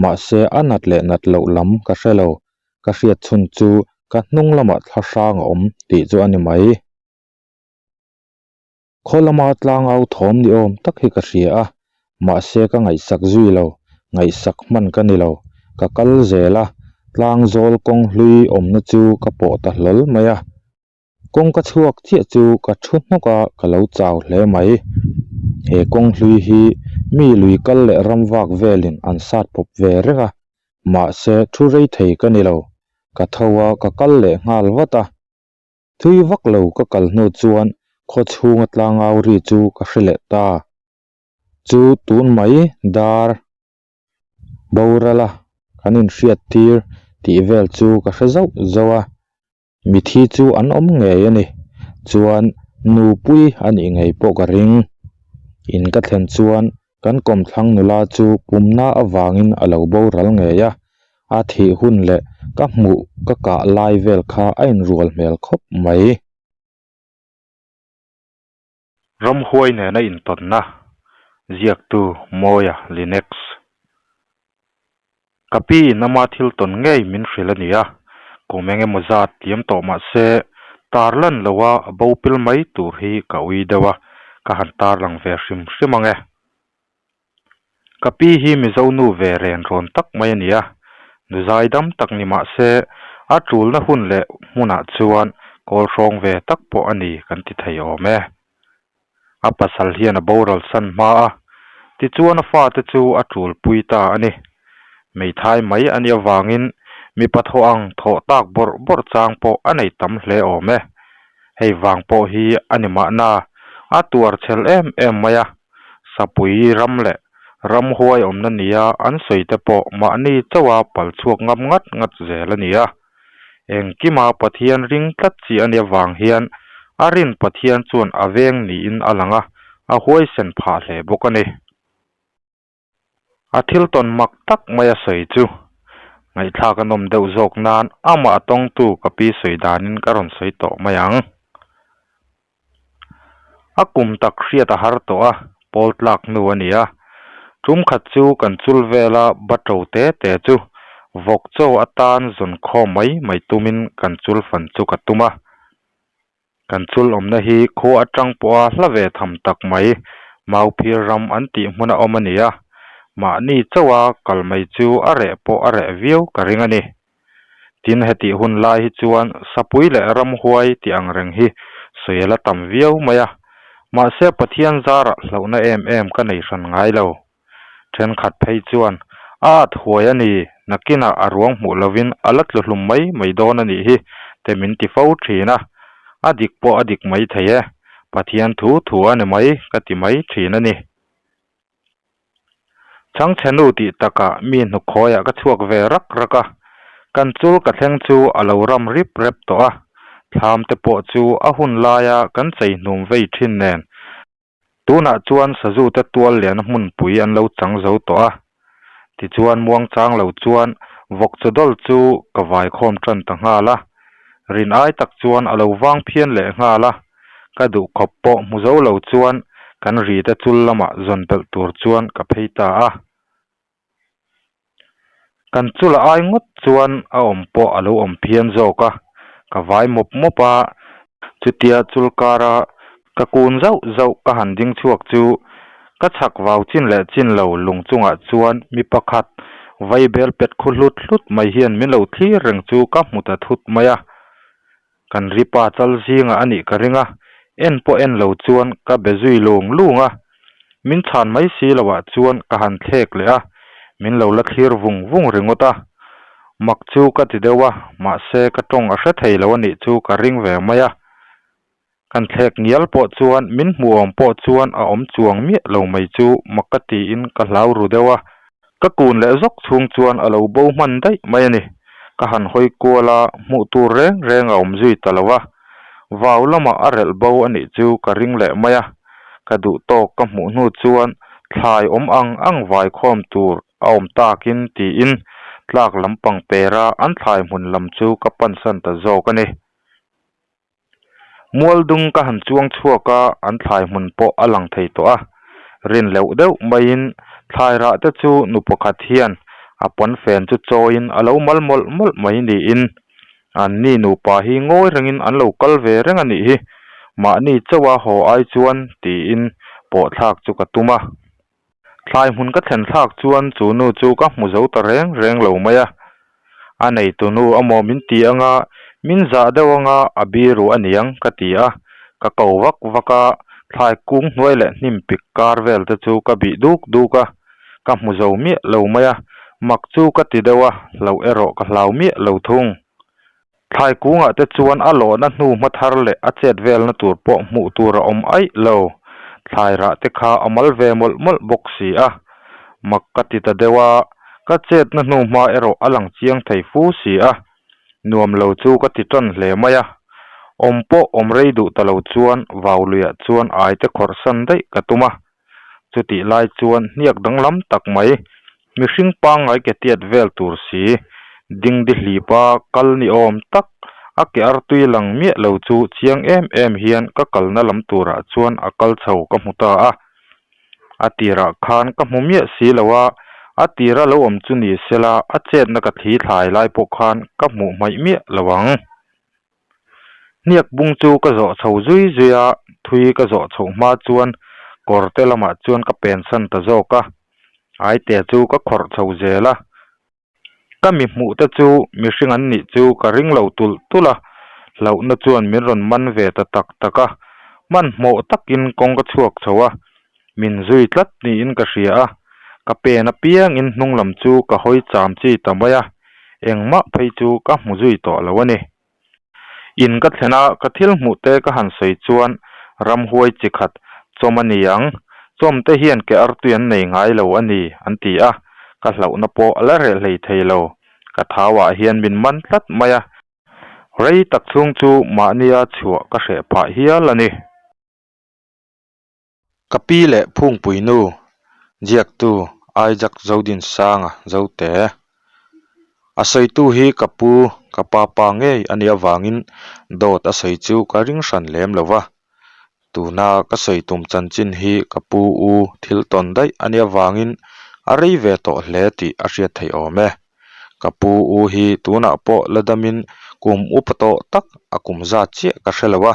Mahse a nat leh nat loh lam ka hre lo, ka hriat chhun chu ka hnung lamah thla hrang a awm tih chu a ni mai. Khaw lama tlangau thawm ni awm tak hi ka hria a, mahse ka ngaihsak zui lo, ngaihsak hman ka ni lo. Ka kal zel a, tlangzawl kawng hlui awmna chu ka pawh ta hlawl mai a. Kawng ka chhuak chiah chu ka thu hnawk a, ka lo chau hle mai. He kawng hlui hi mi lui kal leh ram vak velin an sat pawp ve reng a, mahse thu rei thei ka ni lo. Ka tho a, ka kal leh nghal vat a. Thui vak lo ka kal hnu chuan khaw chhunga tlangau ri chu ka hre leh ta. Chu tun mai dar boral a kan inhriat tir tih vel chu ka hre zauh zauh a. Mithi chu an awm ngei a ni. Chuan nupui a nih ngei pawh ka ring. In ka thlen chuan kan kawmthlang nula chu pumna avangin a lo boral ngei a. A thih hun leh ka hmuh ka kah lai vel kha a inrual hmel khawp mai. Ramhuai nena intawnna ziaktu Mawia Linex. Ka pi in ama thil tawn ngei min hrilh a ni a, kum eng emaw zat liam tawh mah se tarlan loha a bo pil mai tur hi ka ui deuh a, ka han tarlang ve hrim hrim ang e. Ka pi hi Mizo nu ve ren rawn tak mai a ni a, nu zaidam tak ni mah se a tulna hun leh hmunah chuan kawl hrawng ve tak pawh a ni kan ti thei awm e. A pasal hian a boral san hma a, tichuan a fate chu a tulpui ta a ni. Hmeithai mai a nih avangin mipa thawh ang thawh tak bawrh bawrh chang pawh a nei tam hle awm e. Hei vang pawh hi a ni mahna a tuar chhel em em mai a. Sapui ram leh ramhuai awmna nia an sawi te pawh mahni chauha pal chhuak ngam ngat ngat zel a ni a. Engkima Pathian ring tlat chi a nih avang hian a rin Pathian chuan a veng niin a lang a, a huaisen phah hle bawk a ni. A thil tawn mak tak mai a sawi chu ngaihthlak a nawm deuh zawk nan amah a tawngtu ka pi sawi danin ka rawn sawi tawh mai ang. A kum tak hriat a har tawh a, pawl tlak hnu a ni a. Tum khat chu kan chul vela bato te te chu vawk chaw atan zawn khawm mai mai tumin kan chul fan chu ka tum a. Kan chul awmna hi khua atang pawha hla ve tham tak mai, Mauphir ram an tih hmun a awm a ni a, mahni chauha kal mai chu a reh pawh a reh viau ka ring a ni. Tin, hetih hun lai hi chuan sapui leh ramhuai tih ang reng hi sawi a la tam viau mai a, mahse Pathian zarah hlauhna em em ka nei hran ngai lo. Thenkhat phei chuan, A at huai a ni, nakinah a ruang hmuh lovin a la tlu hlum mai mai dawn a nih hi, Te min ti fo thin a, a dik pawh a dik mai thei e, Pathian thu thu a ni mai ka ti mai thin a ni. Chhangchhe nu tih takah mi hnukhawiah ka chhuak ve rak rak a, kan chul ka thleng chu a lo ram rip rep tawh a, thlam te pawh chu a hun laia kan chei hnum vei thin nen Tunah chuan sazute tual liana hmunpui an lo chang zo tawh a, tichuan muangchang lo chuan vawk chawdawl chu ka vaikhawm tan ta nghal a, rin ai tak chuan a lo vang phian leh nghal a, ka duhkhawp pawh hmu zo lo chuan kan rite chul lamah zawn belh tur chuan ka phei ta a. Kan chula ai ngawt chuan a awm pawh a lo awm phian zawk a, ka vai mawp mawp a, chutia chul kara ka kun zauh zauh ka han ding chhuak chu ka chhak vau chin leh chin lo lung chungah chuan mi pakhat vaibel pet khu hlut hlut mai hian min lo thlir reng chu ka hmu ta thut mai a. Kan ripa chal zingah a nih ka ring a, en pawh en lo chuan ka be zui lung lung a, min chhan mai si loah chuan ka han thlek leh a, min lo la thlir vung vung ringawt a. Mak chu ka ti deuh a, mahse ka tawng a hre thei lo a nih chu ka ring ve mai a. Kan thlek ngial pawh chuan min hmuhawm pawh chuan a awm chuang miah lo mai chu mak ka tiin ka hlau ru deuh a. Ka kun leh zawk chhung chuan a lo bo hman daih mai a ni. Ka han hawi kual a, hmuh tur reng reng a awm zui ta lo a. Vau lamah a relh bo a nih chu ka ring leh mai a. Ka duh tawk ka hmuh hnu chuan thlai awm ang ang vai khawm tur a awm takin tiin tlak lampang pera an thlai hmun lam chu ka pansan ta zawk a ni. Mualdung ka han chuang chhuak a, an thlai hmun pawh a lang thei tawh a. Rin leuh deuh maiin thlai rah te chu nu pakhat hian a pawnfen chu chawiin a lo mal mawlh mawlh mai niin anni nupa hi ngawi rengin an lo kal ve reng a nih hi, mahni chauha haw ai chuan tiin pawh thlak chu ka tum a. Thlai hmun ka thlen thlak chuan chu nu chu ka hmu zo ta reng reng lo mai a, a neitu nu amaw min ti anga min zah deuh anga a biru a niang ka ti a, ka ko vak vak a, thlai kung hnuai leh hnim pik kar vel te chu ka bih duk duk a, ka hmu zo miah lo mai a, mak chu ka ti deuh a, hlauh erawh ka hlau miah lo thung. Thlai kungah te chuan a lawhna hnu hma thar leh a chet velna tur pawh hmuh tur a awm aih lo. Thlai rah te kha a mal ve mawlh mawlh bawk si a. Mak ka ti ta deuh a, ka chetna hnu hma erawh a lang chiang thei fu si a. Nuam lo chu ka ti tan hle mai a. Awm pawh awm rei duh ta lo chuan vau luiah chuan ai te khawrh san daih ka tum a. Chutih lai chuan hniak danglam tak mai, mihring pangngai ke tiat vel tur si, dingdi hlipa kal ni awm tak, a ke artui lang miah lo chu chiang em em hian ka kalna lam turah chuan a kal chho ka hmu ta a. A tirah khan ka hmu miah si lo a, a tira lo awm chu ni sela a chetna ka thli thlai lai pawh khan ka hmuh hmaih miah lo ang. Hniak bung chu ka zawh chho zui zui a, thui ka zawh chhoh hma chuan kawr te lamah chuan ka pensan ta zawk a, aite chu ka khawrh chho zel a. Ka mi hmuh te chu mihring an nih chu ka ring lo tulh tulh a, hlauhna chuan min rawn man ve ta tak tak a, hmanhmawh takin kawng ka chhuak chho a, min zui tlat niin ka hria a, ka pen apiangin hnung lam chu ka hawi cham chi ta mai a, engmah phei chu ka hmu zui tawh lo a ni. In ka thlen a, ka thil hmuh te ka han sawi chuan ramhuai chi khat chawm a ni ang, chawm te hian ke artui an nei ngai lo a ni an ti a, ka hlauhna pawh a la reh hlei thei lo, ka thauah hian min man tlat mai a, rei tak chhung chu mahnia chhuah ka hreh phah hial a ni. Ka pi leh Phungpui nu, ziaktu Isaac Zodinsanga Zote. A sawitu hi ka pu, ka pa pa ngei a nih avangin dawt a sawi chu ka ring hran lem lo va. Tuna ka sawi tum chanchin hi ka pu u thil tawn daih a nih avangin a rei ve tawh hle tih a hriat theih awm e. Ka pu u hi tunah pawh la damin kum upa tawh tak a kum zat chiah ka hre lo a,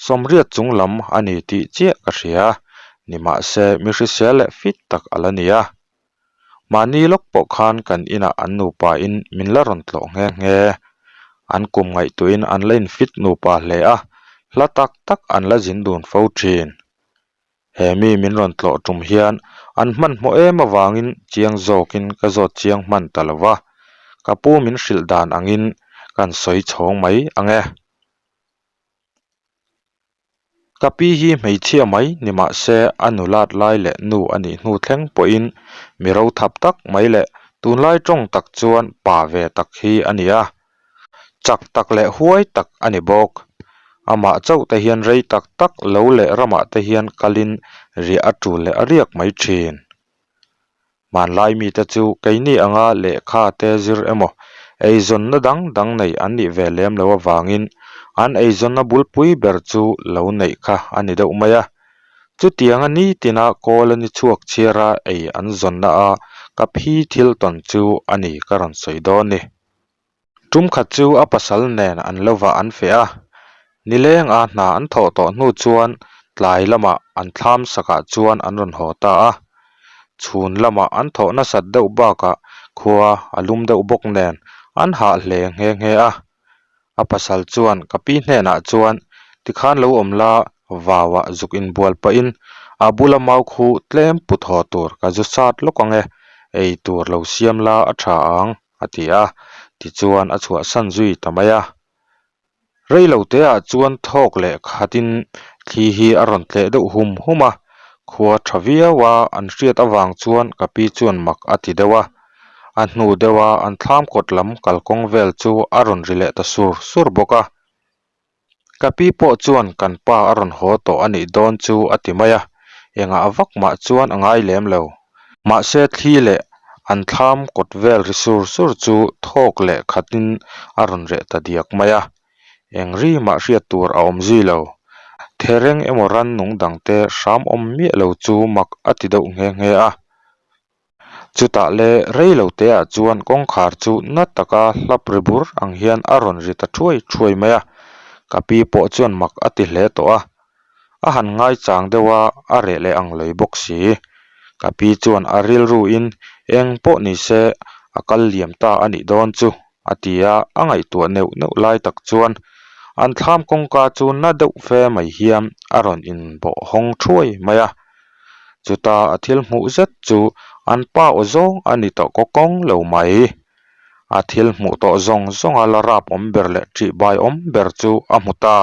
sawmriat chung lam a ni tih chiah ka hria. Nimahse mi hrisel leh fit tak a la ni a. Mahni lawk pawh khan kan inah an nupa in min la rawn tlawh nghe nghe. An kum ngaihtuahin an la infit nupa hle a, hla tak tak an la zin dun fo thin. He mi min rawn tlawh tum hian an hmanhmawh em avangin chiang zawkin ka zawt chiang hman ta lo va, ka pu min hrilh dan angin Kan sawi chhawng mai ang e. Ka pi hi hmeichhia mai ni mah se a nulat lai leh nu a nih hnu thleng pawhin mi ro thap tak mai leh tunlai tawng tak chuan pa ve tak hi a ni a. Chak tak leh huai tak a ni bawk. Amah chauh te hian rei tak tak lo leh ramah te hian kalin riah a tul leh a riak mai thin. Hmanlai mite chu keini anga lehkha te zir emaw eizawnna dang dang nei an nih ve lem loh avangin an eizawnna bulpui ber chu lo neih kha a ni deuh mai a. Chutianga nitina kawl a ni chhuak chhiara ei an zawnna a ka phi thil tawn chu a ni ka rawn sawi dawn ni. Tum khat chu a pasal nen an lo vah an feh a, nileng a hna an thawh tawh hnu chuan tlai lamah an thlam sakah chuan an rawn haw ta a. Chhun lamah an thawh nasat deuh bakah khua a lum deuh bawk nen an hah hle nghe nghe a. A pasal chuan ka pi hnenah chuan tikhan lo awm la vauah zuk inbual pahin a bula mau khu tlem put haw tur ka zu sat lawk ang e, ei tur lo siam la a tha ang. a ti a, tichuan a chhuahsan zui ta mai a. Rei lo teah chuan thawk leh khatin thli hi a rawn tleh deuh hum hum a, khua tha viau a an hriat avang chuan ka pi chuan mak a ti deuh a. A hnu deuha an thlam kawt lam kalkawng vel chu a rawn ri leh ta sur sur bawk a. Ka pi pawh chuan kan pa a rawn haw tawh a nih dawn chu a ti mai a, engah vak mah chuan a ngai lem lo. Mahse thli leh an thlam kawt vel ri sur sur chu thawk leh khatin a rawn reh ta diak mai a, eng ri mah hriat tur a awm zui lo. Thereng emaw rannung dangte hram awm miah lo chu mak a ti deuh nghe nghe a. Chutah le rei lo teah chuan kawngkhar chu na taka hlap ri bur ang hian a rawn ri ta thuai thuai mai a, ka pi pawh chuan mak a ti hle tawh a. A han ngaichang deuh a, a reh leh ang lei bawk si. Ka pi chuan a rilruin eng pawh ni se a kal liam ta a nih dawn chu a ti a, a ngaihtuah neuh neuh lai tak chuan an thlam kawngka chu na deuh fe mai hian a rawn inbawh hawng thuai mai a. Chuta a thil hmuh zet chu an pa aw zawng a ni tawh kaw kawng lo mai. A thil hmuh tawh zawng zawnga la rap awm ber leh ṭihbai awm ber chu a hmu ta.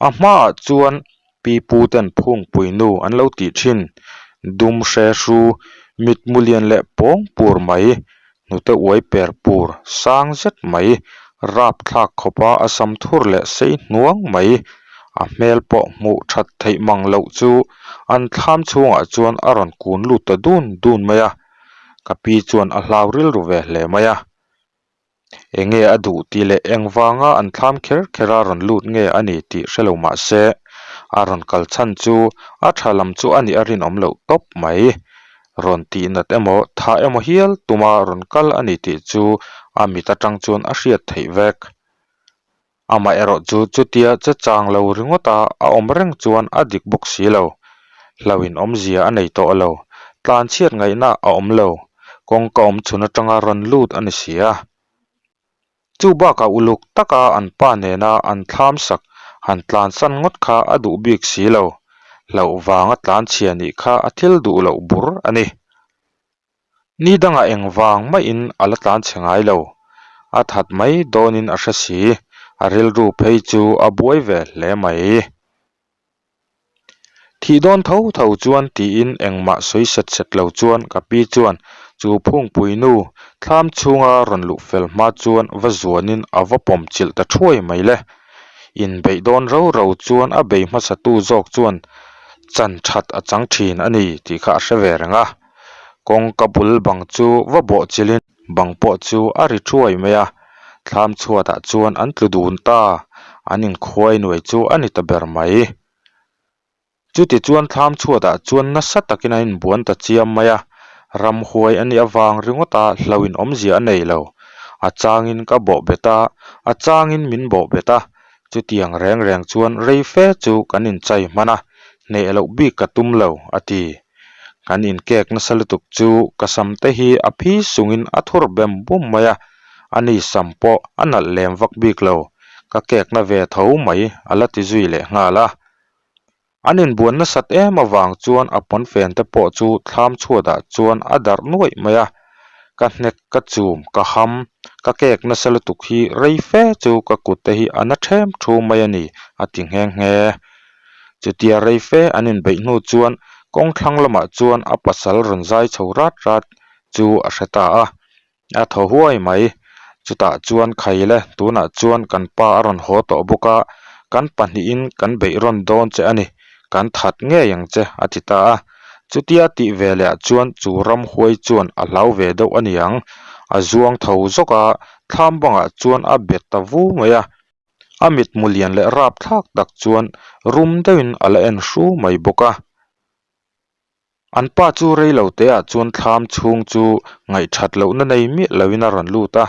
A hmaah chuan pipu ten phungpui nu an lo tih ṭhin, dum hre hru, mitmu lian leh pawng pur mai, hnute uai per pur sang zet mai, rap thlak khawpa a sam thur leh sei hnuang mai, a hmel pawh hmuh that theih mang loh chu an thlam chhungah chuan a rawn kun lut ta dun dun mai a, ka pi chuan a hlau rilru ve hle mai a. Enge a duh tih leh engvanga an thlam kher kher a rawn lut nge a ni tih hre lo mah se, a rawn kal chhan chu a tha lam chu a nih a rinawm loh tawp mai. Rawn tih nat emaw thah emaw hial tuma rawn kal a ni tih chu a mit atang chuan a hriat theih vek. Amaherawh chu chutia che chang lo ringawt a a awm reng chuan a dik bawk si lo. Hlauhin awmzia a nei tawh lo. Tlan chhiat ngaihna a awm lo. Kawngka awm chhun atanga rawn lut a ni si a. Chu bakah uluk taka an pa nena an thlam sak han tlansan ngawt kha a duh bik si lo. Hlauh vanga tlan chhia nih kha a thil duh loh bur a ni. Ni dangah engvang maiin a la tlan chhe ngai lo. A that mai dawnin a hre si, a rilru phei chu a buai ve hle mai. Thih dawn tho tho chuan tiin engmah sawi set set lo chuan ka pi chuan chu phungpui nu thlam chhunga rawn luh fel hma chuan va zuanin a va pawm chilh ta thuai mai le. Inbeih dawn ro ro chuan a bei hmasatu zawk chuan chan that a chang thin a ni tih kha a hre ve reng a. Kawngka bul bang chu va bawh chilhin bang pawh chu a ri thuai mai a, thlam chhuatah chuan an tlu dun ta, an inkhuai nuai chu a ni ta ber mai. Chuti chuan thlam chhuatah chuan nasa takin an inbuan ta chiam mai a, ramhuai a nih avang ringawta hlauhin awmzia a nei lo. A changin ka bawh bet a, a changin min bawh bet a, chutiang reng reng chuan rei fe chu kan inchai hman a, hneh loh bik ka tum lo, a ti. Kan inkek nasa lutuk chu ka sam te hi a phi sungin a thur bem bum mai a, ani sam pawh a nalh lem vak bik lo, ka kekna ve tho mai a la ti zui leh nghal a. An inbuan nasat em avang chuan a pawnfen te pawh chu thlam chhuatah chuan a darh nuaih mai a. Ka hnek, ka chum, ka ham, ka kek nasa lutuk hi rei fe chu ka kut te hi a na ṭhem thu mai a ni, a ti nghe nghe. Chutia rei fe an inbeih hnu chuan kawng thlang lamah chuan a pasal rawn zai chho rat rat chu a hre ta a. A thaw huai mai. Chutah chuan Khaile tunah chuan kan pa a rawn haw tawh bawk a, kan pahnihin kan beih rawn dawn che a ni, kan that ngei ang che a ti ta a. Chutia tih ve lehah chuan chu ramhuai chuan a hlau ve deuh a niang, a zuang tho zawk a, thlam bangah chuan a bet ta vu mai a. A mitmu lian leh rapthlak tak chuan rum deuhin a la en hru mai bawk a. An pa chu rei lo teah chuan thlam chhung chu ngaihthat lohna nei miah loin a rawn lut a,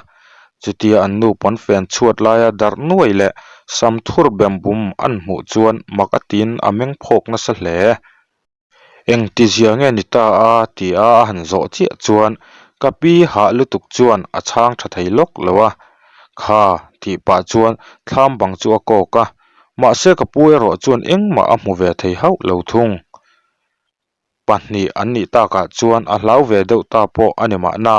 chutia an nu pawnfen chhuat laia darh nuai leh sam thur bem bum an hmuh chuan mak a tiin a meng phawk nasa hle. Engtizia nge ni ta a? tia a han zawh chiah chuan ka pi hah lutuk chuan a chhang tha thei lawk lo a, Kha tih pah chuan thlam bang chu a kawk a, mahse ka pu erawh chuan engmah a hmu ve thei hauh lo thung. Pahnih an nih takah chuan a hlau ve deuh ta pawh a ni mahna,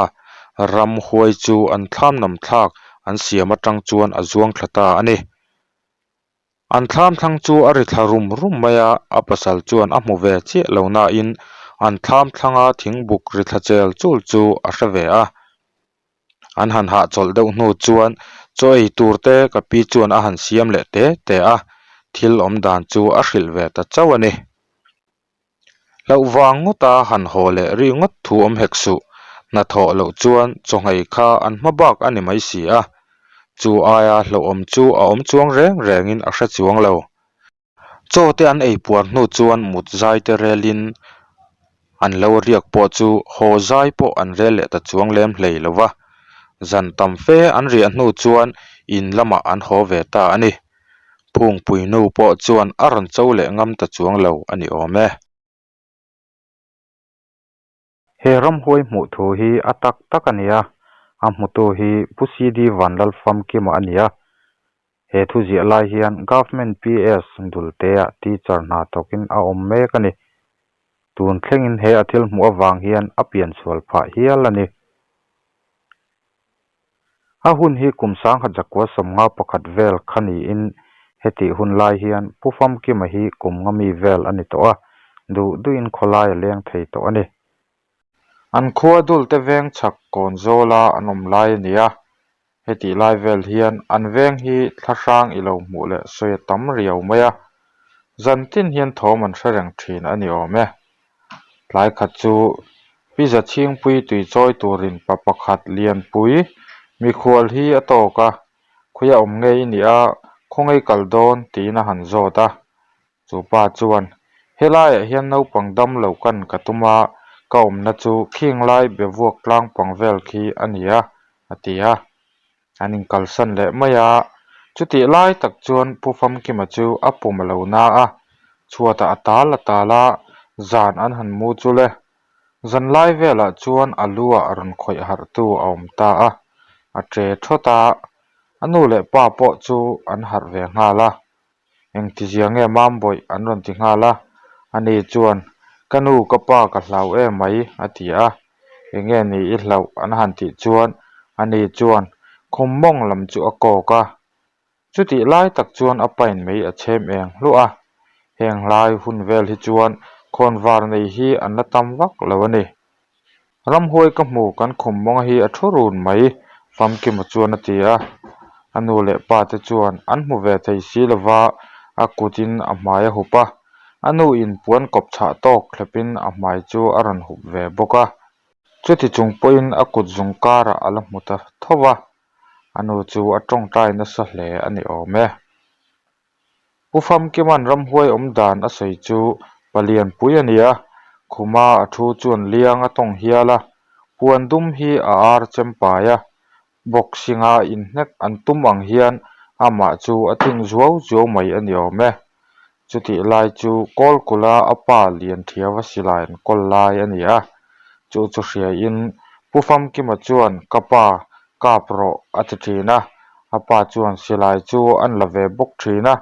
ramhuai chu an thlam nam thlak an siam atang chuan a zuang thla ta a ni. An thlam thlang chu a ri thla rum rum mai a, a pasal chuan a hmu ve chiah lo nain an thlam thlanga thingbuk ri thla chel chul chu a hre ve a. An han hahchawlh deuh hnu chuan chaw ei tur te ka pi chuan a han siam leh te te a, thil awm dan chu a hrilh ve ta chauh a ni. Hlauh vang ngawta han haw leh ri ngawt thu awm hek suh, hnathawh loh chuan chawngei kha an hma bak a ni mai si a, chu aia hlauhawm chu a awm chuang reng rengin a hre chuang lo. Chaw te an ei puar hnu chuan mut zai te relin an lo riak pawh chu haw zai pawh an rel leh ta chuang lem hlei lo va, zan tam fe an riah hnu chuan in lamah an haw ve ta a ni. Phungpui nu pawh chuan a rawn cho leh ngam ta chuang lo a ni awm e. He ramhuai hmuh thu hi a tak tak a ni a, a hmutu hi Pu CD Vanlalfamkima a ni a. He thu ziah lai hian Government PS Dultea teacher hna thawkin a awm mek a ni. Tun thlengin he a thil hmuh avang hian a piansual phah hial a ni. A hun hi kum sangkhat zakua sawmnga pakhat vel kha niin hetih hun lai hian Pu Famkima hi kum nga mi vel a ni tawh a, duh duhin khawlai a leng thei tawh a ni. An khua dulte veng chhak kawn zawla an awm lai a ni a, hetih lai vel hian an veng hi thlahrang i lo hmuh leh sawi a tam riau mai a, zan tin hian thawm an hre reng thin a ni awm e. Tlai khat chu Pizza chhingpui tui chawi turin pa pakhat lianpui mikhual hi a tawk a, khawiah awm ngei i nih a, khawngaih kal dawn tiin a han zawt a. Chu pa chuan, Helaiah hian naupang dam lo kan ka tum a, ka awmna chu khing lai bevuak tlang pang vel khi a ni a, a ti a. An inkalsan leh mai a, chutih lai tak chuan Pu Famkima chu a pum a lo na a, chhuatah a tal a tal a, zan an han mu chu le. Zan lai velah chuan a lu ah rawn khawih harh tu a awm ta a, a che thawt a, a nu leh pa pawh chu an harh ve nghal a. Engtizia nge Mambawih an rawn ti nghal a, ani chuan, Ka nu, ka pa ka hlau em mai, a ti a. Enge ni i hlauh an han tih chuan ani chuan khum mawng lam chu a kawk a. Chutih lai tak chuan a pain mei a chhem eng hluah a. Heng hlai hun vel hi chuan khawnvar nei hi an la tam vak lo a ni. Ramhuai ka hmu kan khum mawnga hi a thu run mai, Famkima chuan a ti a. A nu leh pa te chuan an hmu ve thei si lova a kutin a hmai a hup a. A nu in puan kawp chhah tawk thlepin a hmai chu a rawn hup ve bawk a. Chuti chung pawhin a kut zung karah a la hmu ta tho va, a nu chu a tawngtai nasa hle a ni awm e. Pu Famkima'n ramhuai awm dan a sawi chu palianpui a ni a, khuma a thu chuan liang a tawng hial a, puan dum hi a ar chem pai a, boxing-a inhnek an tum ang hian amah chu a tin zuau zuau mai a ni awm e. Chutih lai chu Kawlkula a pa lian thiava silai an kawl lai a ni a, chu chu hriain Pu Famkima chuan ka pa kap rawh a ti thin a, a pa chuan silai chu an la ve bawk thin a,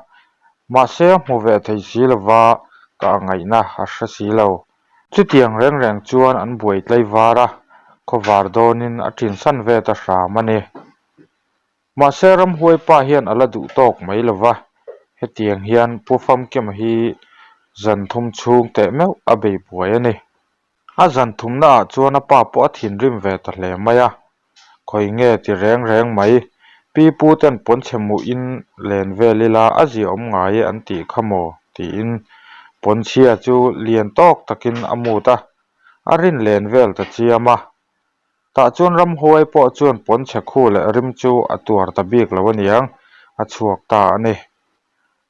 mahse a hmu ve thei si lova ka ngaihna a hre si lo. Chutiang reng reng chuan an buai tlai var a. Khawvar dawnin a ṭinsan ve ta hram a ni. Mahse ramhuai pa hian a la duh tawk mai lo va, hetiang hian Pu Famkima hi zan thum chhung teh meuh a bei buai a ni. A zan thumna ah chuan a pa pawh a thinrim ve ta hle mai a, khawi nge ti reng reng mai, pi pu ten pawnchhe hmuh in len vel ila a ziaawm ngai e an tih kha maw tiin pawnchhia chu lian tawk takin a mut a, a rin len vel ta chiam a. Tah chuan ramhuai pawh chuan pawnchhe khu leh rim chu a tuar ta bik lo aniang, a chhuak ta a ni.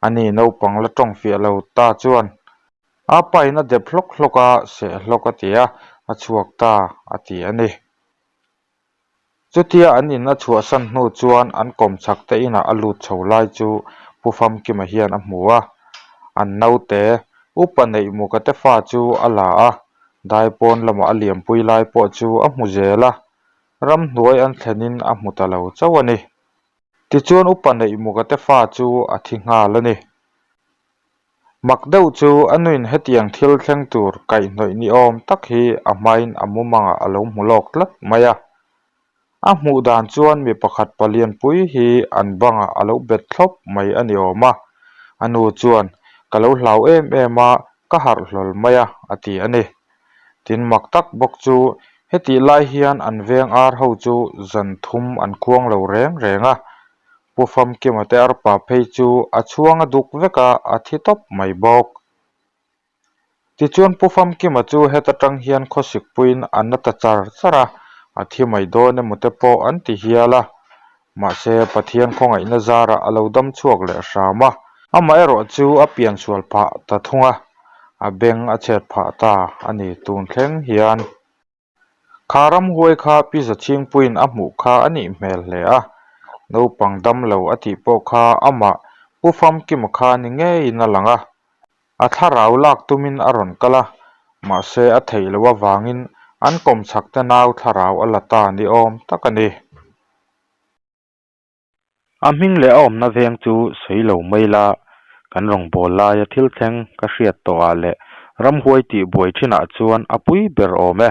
Ani naupang la tawng fiah lo ta chuan a pain a dep hlawk hlawk a, seh hlawk a ti a, a chhuak ta a ti a ni. Chutia an in a chhuahsan hnu chuan an kawmchhak te inah a lut chho lai chu Pu Famkima hian a hmu a, an naute upa neih muka te fa chu a la a, daipawn lamah a liampui lai pawh chu a hmu zel a, ramhnuai an thlenin a hmu ta lo chauh a ni. Tichuan upa neih muka te fa chu a thi nghal a ni. Mak deuh chu a nuin hetiang thil thleng tur kaihhnawih ni awm tak hi a hmain a mumangah a lo hmu lawk tlat mai a. A hmuh dan chuan mi pakhat palianpui hi an bangah a lo bet thlawp mai a ni awm a. A nu chuan, Ka lo hlau em em a, ka harh hlawl mai a, a ti a ni. Tin mak tak bawk chu hetih lai hian an veng ar ho chu zan thum an khuang lo reng reng a. Pu Famkima te arpa phei chu a chhuang a duk vek a, a thi tawp mai bawk. Tichuan Pu Famkima chu heta tang hian khawsik puiin a na ta char char a, a thi mai dawn emaw te pawh an ti hial a. Mahse Pathian khawngaihna zarah a lo dam chhuak leh hram a. Amaherawh chu a piansual phah ta thung a, a beng a chhet phah ta a ni tun thleng hian. Kha ramhuai kha Pi Zachhingpuiin a hmuh kha a nih hmel hle a, naupang dam lo a tih pawh kha amah Pu Famkima kha ni ngeiin a lang a, a thlarau lak tumin a rawn kal a, mahse a theih loh avangin an kawmchhak te nau thlarau a la ta ni awm tak a ni. A hming leh a awmna veng chu sawi lo mai la, kan rawngbâwl laia thil thleng ka hriat tawhah leh ramhuai tih buai thinah chuan a pui ber awm e.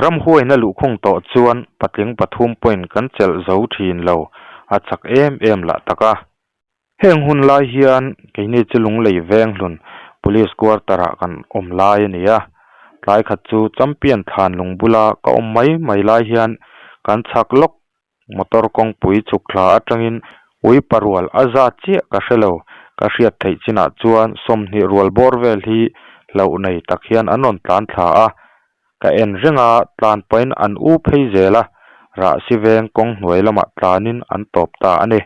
Ramhuaina luhkhung tawh chuan patling pathum pawhin kan chelh zo thin lo, a chak em em lah tak a. Heng hun lai hian keini chu Lunglei Venghlun Police Quarter ah kan awm lai a ni a, tlai khat chu Champion thlan lung bula ka awm mai mai lai hian kan chhak lawk Motor kawngpui chhuk thla atangin ui parual a zat chiah ka hre lo, ka hriat theih chinah chuan sawmhnih rual bawr vel hi hlauh nei tak hian an rawn tlan thla a, ka en reng a, tlan pahin an u phei zel a, rahsi veng kawng hnuai lamah tlanin an tawp ta a ni.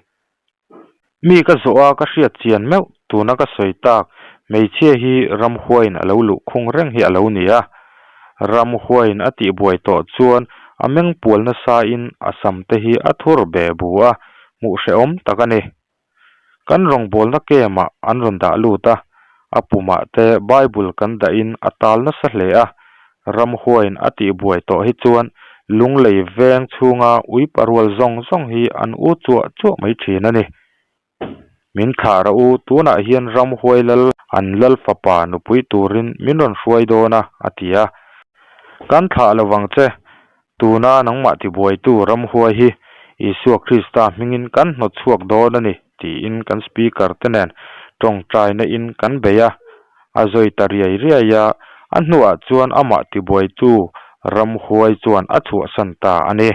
Mi ka zawh a ka hriat chian meuh tuna ka sawi tak hmeichhia hi ramhuaiin a lo luh khung reng hi a lo ni a. Ramhuaiin a tih buai tawh chuan a meng pual nasa in a sam te hi a thur be bu a, hmuh hrehawm tak a ni. Kan rawngbawlna camp ah an rawn dah lut a, a pumah te Bible kan dahin a tal nasa hle a, Ramhuaiin a tih buai tawh hi chuan Lunglei veng chhunga ui parual zawng zawng hi an u chuah chuah mai thin a ni. Min thlah rawh u, tunah hian Ramhuai lal an lal fapa nupui turin min rawn hruai dawn a, a ti a. Kan thlah lo vang che, tuna nangmah tibuaitu Ramhuai hi Isua Krista hmingin kan hnawt chhuak dawn a ni, tiin kan speaker te nen tawngtaina in kan bei a. A zawi ta riai riai a, a hnuah chuan amah tibuaitu ramhuai chuan a chhuahsan ta a ni.